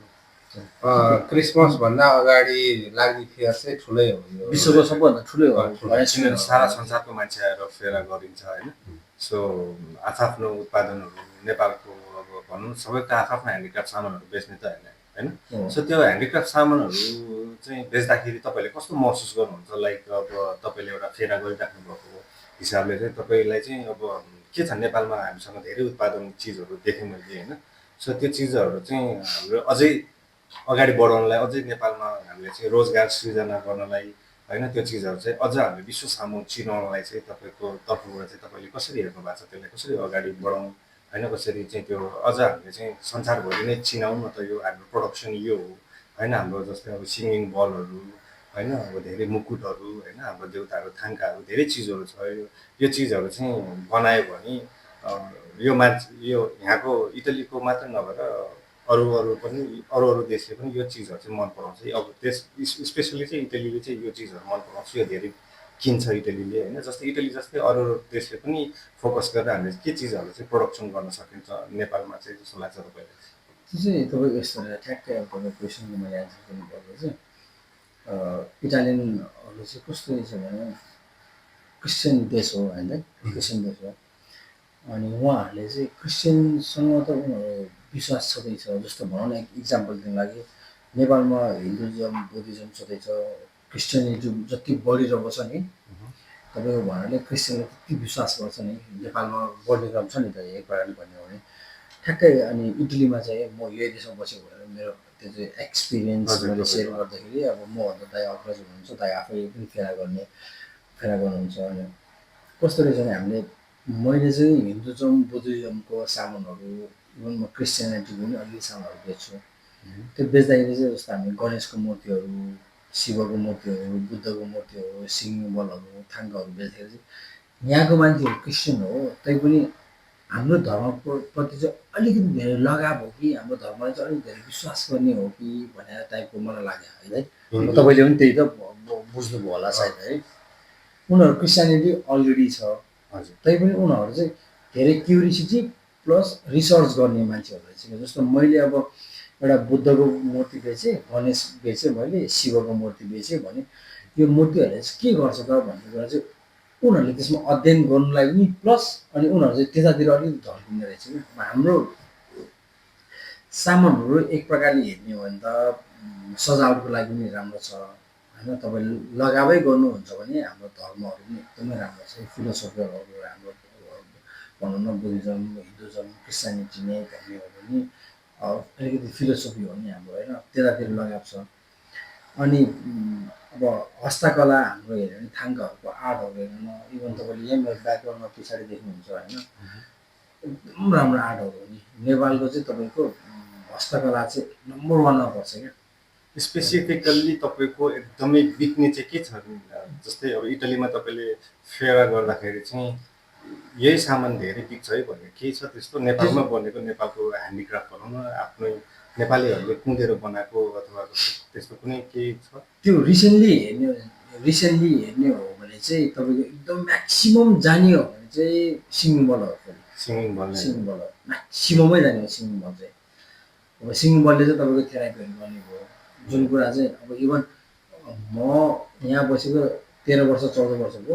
क्रिसमसभन्दा अगाडि लाग्ने फेयर चाहिँ ठुलै हो, यो विश्वको सबभन्दा ठुलै हो। सारा संसारको मान्छे आएर फेरा गरिन्छ होइन। सो आफ्नो उत्पादनहरू नेपालको अब भनौँ सबैको आफ्नो ह्यान्डिक्राफ्ट सामानहरू बेच्ने त होइन। सो त्यो ह्यान्डिक्राफ्ट सामानहरू चाहिँ बेच्दाखेरि तपाईँले कस्तो महसुस गर्नुहुन्छ? लाइक अब तपाईँले एउटा फेरा गरिराख्नु भएको हिसाबले चाहिँ तपाईँलाई चाहिँ अब के छ, नेपालमा हामीसँग धेरै उत्पादन चिजहरू देखेँ मैले होइन। सो त्यो चिजहरू चाहिँ हाम्रो अझै अगाडि बढाउनलाई, अझै नेपालमा हामीले चाहिँ रोजगार सृजना गर्नलाई होइन, त्यो चिजहरू चाहिँ अझ हामीले विश्व सामु चिनाउनलाई चाहिँ तपाईँको तर्फबाट चाहिँ तपाईँले कसरी हेर्नु भएको छ? त्यसलाई कसरी अगाडि बढाउँ होइन, कसरी चाहिँ त्यो अझ हामीले चाहिँ संसारभरि नै चिनाउँ न त? यो हाम्रो प्रोडक्सन यो हो होइन। हाम्रो जस्तै अब सिङ्गिङ बलहरू होइन, अब धेरै मुकुटहरू होइन, हाम्रो देउताहरू थाङ्काहरू धेरै चिजहरू छ। यो चिजहरू चाहिँ बनायो भने यो यहाँको इटलीको मात्र नभएर अरू देशले पनि यो चिजहरू चाहिँ मन पराउँछ। अब स्पेसली चाहिँ इटलीले चाहिँ यो चिजहरू मन पराउँछ, यो धेरै किन्छ इटलीले होइन। जस्तै इटली जस्तै अरू देशले पनि फोकस गरेर हामीले के चिजहरू चाहिँ प्रोडक्सन गर्न सकिन्छ नेपालमा चाहिँ जस्तो लाग्छ तपाईँलाई? त्यो चाहिँ तपाईँको यस्तो ठ्याक्कै अब तपाईँको क्वेसनको मैले एन्सर गर्नुपर्दा चाहिँ इटालियनहरू चाहिँ कस्तो छ भने क्रिस्चियन देश हो होइन, क्रिस्चियन देश हो। अनि उहाँहरूले चाहिँ क्रिस्चियनसँग त उनीहरू विश्वास छँदैछ। जस्तो भनौँ न, इक्जाम्पल दिनु लागि नेपालमा हिन्दुजम बुद्धिज्म छँदैछ, क्रिस्चियनिटी जति बढिरहेको छ नि, तपाईँको भन्नाले क्रिस्चियनले त्यति विश्वास गर्छ नि, नेपालमा बढिरहेको छ नि त एक प्रकारले भन्यो भने ठ्याक्कै। अनि इटलीमा चाहिँ म यही देशमा बसेको भएर मेरो त्यो चाहिँ एक्सपिरियन्स मैले सेयर गर्दाखेरि अब मभन्दा दाइ अग्रज हुनुहुन्छ, दाइ आफै पनि फेरा गर्नुहुन्छ। अनि कस्तो रहेछ भने मैले चाहिँ हिन्दुजम बुद्धिज्मको सामानहरू, इभन म क्रिस्चियनिटीको पनि अलिकति सामानहरू बेच्छु। त्यो बेच्दाखेरि चाहिँ जस्तो हामी गणेशको मूर्तिहरू, शिवको मूर्तिहरू, बुद्धको मूर्तिहरू, सिङ्गबलहरू, थाङ्काहरू बेच्दाखेरि चाहिँ यहाँको मान्छेहरू क्रिस्चियन हो तैपनि हाम्रो धर्मप्रति चाहिँ अलिकति धेरै लगाव हो कि हाम्रो धर्मलाई चाहिँ अलिक धेरै विश्वास गर्ने हो कि भनेर टाइपको मलाई लाग्यो है। तपाईँले पनि त्यही त बुझ्नुभयो होला सायद है। उनीहरू क्रिस्चियनिटी अलरेडी छ, तैपनि उनीहरू चाहिँ धेरै क्युरियोसिटी प्लस रिसर्च गर्ने मान्छेहरू रहेछ। जस्तो मैले अब एउटा बुद्धको मूर्ति बेचेँ, गणेश बेचेँ, मैले शिवको मूर्ति बेचेँ भने यो मूर्तिहरूले चाहिँ के गर्छ त भन्ने कुरा चाहिँ उनीहरूले त्यसमा अध्ययन गर्नुलाई पनि प्लस अनि उनीहरू चाहिँ त्यतातिर अलिकति ढल्किने रहेछ कि हाम्रो सामानहरू एक प्रकारले हेर्ने हो भने त सजावटको लागि पनि राम्रो छ होइन। तपाईँले लगावै गर्नुहुन्छ भने हाम्रो धर्महरू पनि एकदमै राम्रो छ, फिलोसफीहरू हाम्रो भनौँ न बुद्धिज्म हिन्दुज्म क्रिस्चियनिटी नै भन्ने हो भने अलिकति फिलोसफी हो नि हाम्रो होइन, त्यतातिर लगाव छ। अनि अब हस्तकला हाम्रो हेऱ्यो भने थाङ्काहरूको आर्टहरू हेर्नु इभन तपाईँले यहीँ मेरो ब्याकग्राउन्डमा पछाडि देख्नुहुन्छ होइन, एकदम राम्रो आर्टहरू हो नि नेपालको चाहिँ तपाईँको हस्तकला चाहिँ नम्बर 1मा पर्छ क्या। स्पेसिफिकल्ली तपाईँको एकदमै बिक्ने चाहिँ के छ? जस्तै अब इटलीमा तपाईँले फेयर गर्दाखेरि चाहिँ यही सामान धेरै बिक्छ है भन्ने केही छ त्यस्तो? नेपालमा बनेको नेपालको ह्यान्डिक्राफ्ट भनौँ न, आफ्नै नेपालीहरूले कुँदेर बनाएको अथवा त्यस्तो कुनै केही छ? त्यो रिसेन्टली हेर्ने हो भने चाहिँ तपाईँको एकदम म्याक्सिमम जाने हो भने चाहिँ सिङ्गिङ बलहरू सिङ्गिङ बल म्याक्सिममै जाने हो सिङ्गिङ बल चाहिँ। अब सिङ्गिङ बलले चाहिँ तपाईँको थेरापीहरू गर्ने भयो, जुन कुरा चाहिँ अब इभन म यहाँ बसेको 13 वर्ष 14 वर्षको,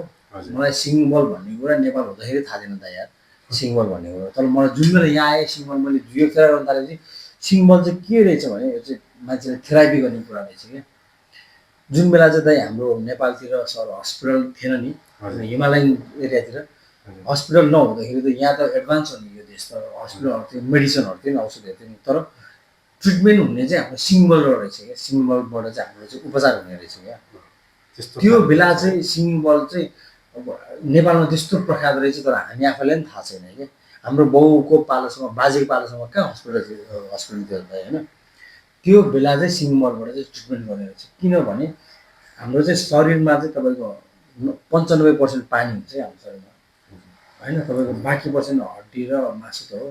मलाई सिङ्गिङ बल भन्ने कुरा नेपाल हुँदाखेरि थाहा थिएन त यार सिङ्गिङ बल भन्ने कुरा। तर मलाई जुन बेला यहाँ आएँ सिङ्गिङ बल मैले जुयो खेला गर्नु थालेपछि सिङ्गिङ बल चाहिँ के रहेछ भने यो चाहिँ मान्छेले थेरापी गर्ने कुरा रहेछ क्या। जुन बेला चाहिँ दाइ हाम्रो नेपालतिर सर हस्पिटल थिएन नि, हिमालयन एरियातिर हस्पिटल नहुँदाखेरि त यहाँ त एडभान्स हो नि यो देश, त हस्पिटलहरू थियो, मेडिसिनहरू थियो नि, औषधिहरू थियो नि, तर ट्रिटमेन्ट हुने चाहिँ हाम्रो सिङ्गिङ बल रहेछ क्या। सिङ्गिङ बलबाट चाहिँ हाम्रो चाहिँ उपचार हुने रहेछ क्या। त्यो बेला चाहिँ सिङ्गिङ बल चाहिँ अब नेपालमा त्यस्तो प्रख्यात रहेछ, तर हामी आफैलाई पनि थाहा छैन क्या। हाम्रो बाउको पालोसम्म बाजेको पालोसम्म कहाँ हस्पिटल थियो त होइन। त्यो बेला चाहिँ सिङ्गिङ बलबाट चाहिँ ट्रिटमेन्ट गर्ने रहेछ, किनभने हाम्रो चाहिँ शरीरमा चाहिँ तपाईँको 95% पानी हुन्छ क्या हाम्रो शरीरमा होइन, तपाईँको बाँकी पर्सेन्ट हड्डी र मासु त हो।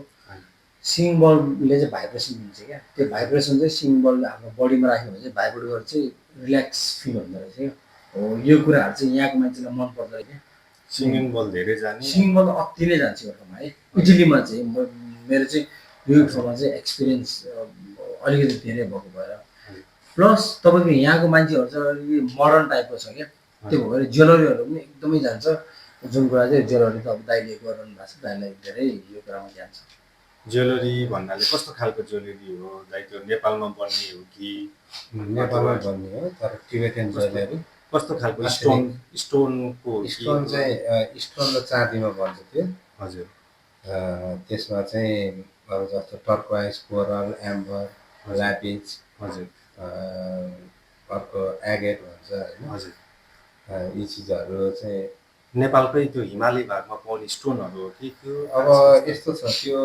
सिङ्गिङ बलले चाहिँ भाइब्रेसन दिन्छ क्या, त्यो भाइब्रेसन चाहिँ सिङ्गिङ बल हाम्रो बडीमा राख्यो भने चाहिँ भाइब्रेट गरेर चाहिँ रिल्याक्स फिल हुँदो रहेछ क्या। हो यो कुराहरू चाहिँ यहाँको मान्छेलाई मन पर्दैन क्या। सिङ्गिङ बल धेरै जाने, सिङ्गिङ बल अति नै जान्छ यो ठाउँमा है। इटलीमा चाहिँ मेरो चाहिँ यो ठाउँमा चाहिँ एक्सपिरियन्स अलिकति धेरै भएको भएर, प्लस तपाईँको यहाँको मान्छेहरू चाहिँ अलिकति मोडर्न टाइपको छ क्या, त्यो भएर ज्वेलरीहरू पनि एकदमै जान्छ। जुन कुरा चाहिँ ज्वेलरी त अब दाइले गरिरहनु भएको छ, दाइलाई धेरै यो कुरामा जान्छ। ज्वेलरी भन्नाले कस्तो खालको ज्वेलरी हो दाइ? त्यो नेपालमा बन्ने हो कि? नेपालमा बन्ने हो, तर टिबेटन ज्वेलरी कस्तो खालको स्टोनको? स्टोन चाहिँ स्टोन र चाँदीमा बन्छ त्यो। हजुर। त्यसमा चाहिँ अब जस्तो टर्क्वाइज, कोरल, एम्बर, ल्यापिस, हजुर, अर्को एगेट भन्छ होइन। हजुर। यी चिजहरू चाहिँ नेपालकै त्यो हिमाली भागमा पाउने स्टोनहरू हो कि? त्यो अब यस्तो छ, त्यो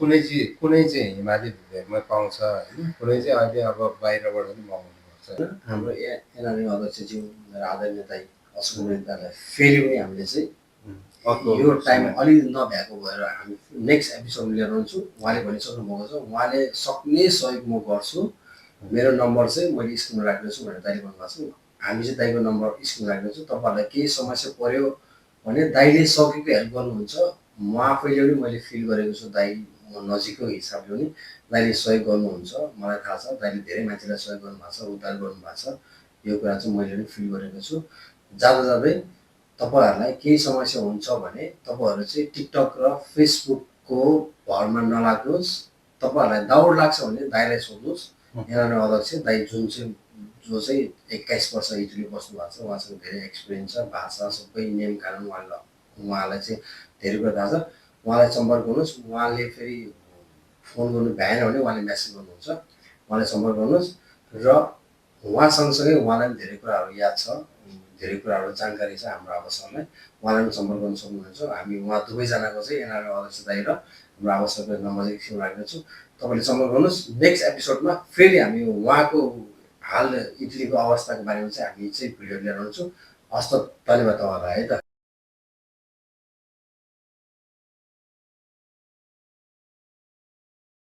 कुनै चाहिँ हिमाली भेगमा पाउँछ होइन, कुनै चाहिँ अहिले अब बाहिरबाट पनि मगाउनु पर्छ। हाम्रो एनआरएम अध्यक्षज्यू मेरो आदरणीय दाइ अशोक दाइलाई फेरि पनि हामीले चाहिँ यो टाइम अलिकति नभ्याएको भएर हामी नेक्स्ट एपिसोड लिएर आउँछु। उहाँले भनिसक्नु भएको छ, उहाँले सक्ने सहयोग म गर्छु, मेरो नम्बर चाहिँ मैले स्क्रिनमा राखेको छु भनेर दाइले भन्नुभएको छ। हामी चाहिँ दाइको नम्बर स्क्रिनमा राखेको छु, तपाईँहरूलाई केही समस्या पऱ्यो भने दाइले सकेको हेल्प गर्नुहुन्छ। म आफैले पनि मैले फिल गरेको छु, दाइ म नजिकको हिसाबले पनि दाइले सहयोग गर्नुहुन्छ, मलाई थाहा छ। दाइले धेरै मान्छेलाई सहयोग गर्नुभएको छ, उद्धार गर्नुभएको छ, यो कुरा चाहिँ मैले पनि फिल गरेको छु। जाँदा जाँदै तपाईँहरूलाई केही समस्या हुन्छ भने तपाईँहरू चाहिँ टिकटक र फेसबुकको भरमा नलाग्नुहोस्। तपाईँहरूलाई डाउट लाग्छ भने दाइलाई सोध्नुहोस्। एनआरएम अध्यक्ष दाइ जो चाहिँ 21 वर्ष इटली बस्नु भएको छ, उहाँसँग धेरै एक्सपिरियन्स छ, भाषा सबै नियम कानुन उहाँलाई चाहिँ धेरै कुरा थाहा छ। उहाँलाई सम्पर्क गर्नुहोस्। उहाँले फेरि फोन गर्नु भ्याएन भने उहाँले म्यासेज गर्नुहुन्छ, उहाँलाई सम्पर्क गर्नुहोस्। र उहाँ सँगसँगै उहाँलाई पनि धेरै कुराहरू याद छ, धेरै कुराहरू जानकारी छ हाम्रो आवश्यकलाई, उहाँलाई पनि सम्पर्क गर्न सक्नुहुन्छ। हामी उहाँ दुवैजनाको चाहिँ एनआरएम अध्यक्ष दाइ र हाम्रो आवश्यकको नम्बर चाहिँ स्क्रिनमा राखेको छु, तपाईँले सम्पर्क गर्नुहोस्। नेक्स्ट एपिसोडमा फेरि हामी उहाँको हाल इटलीको अवस्थाको बारेमा चाहिँ हामी चाहिँ भिडियो लिएर आउँछौँ। हस्त धन्यवाद तपाईँहरूलाई है त।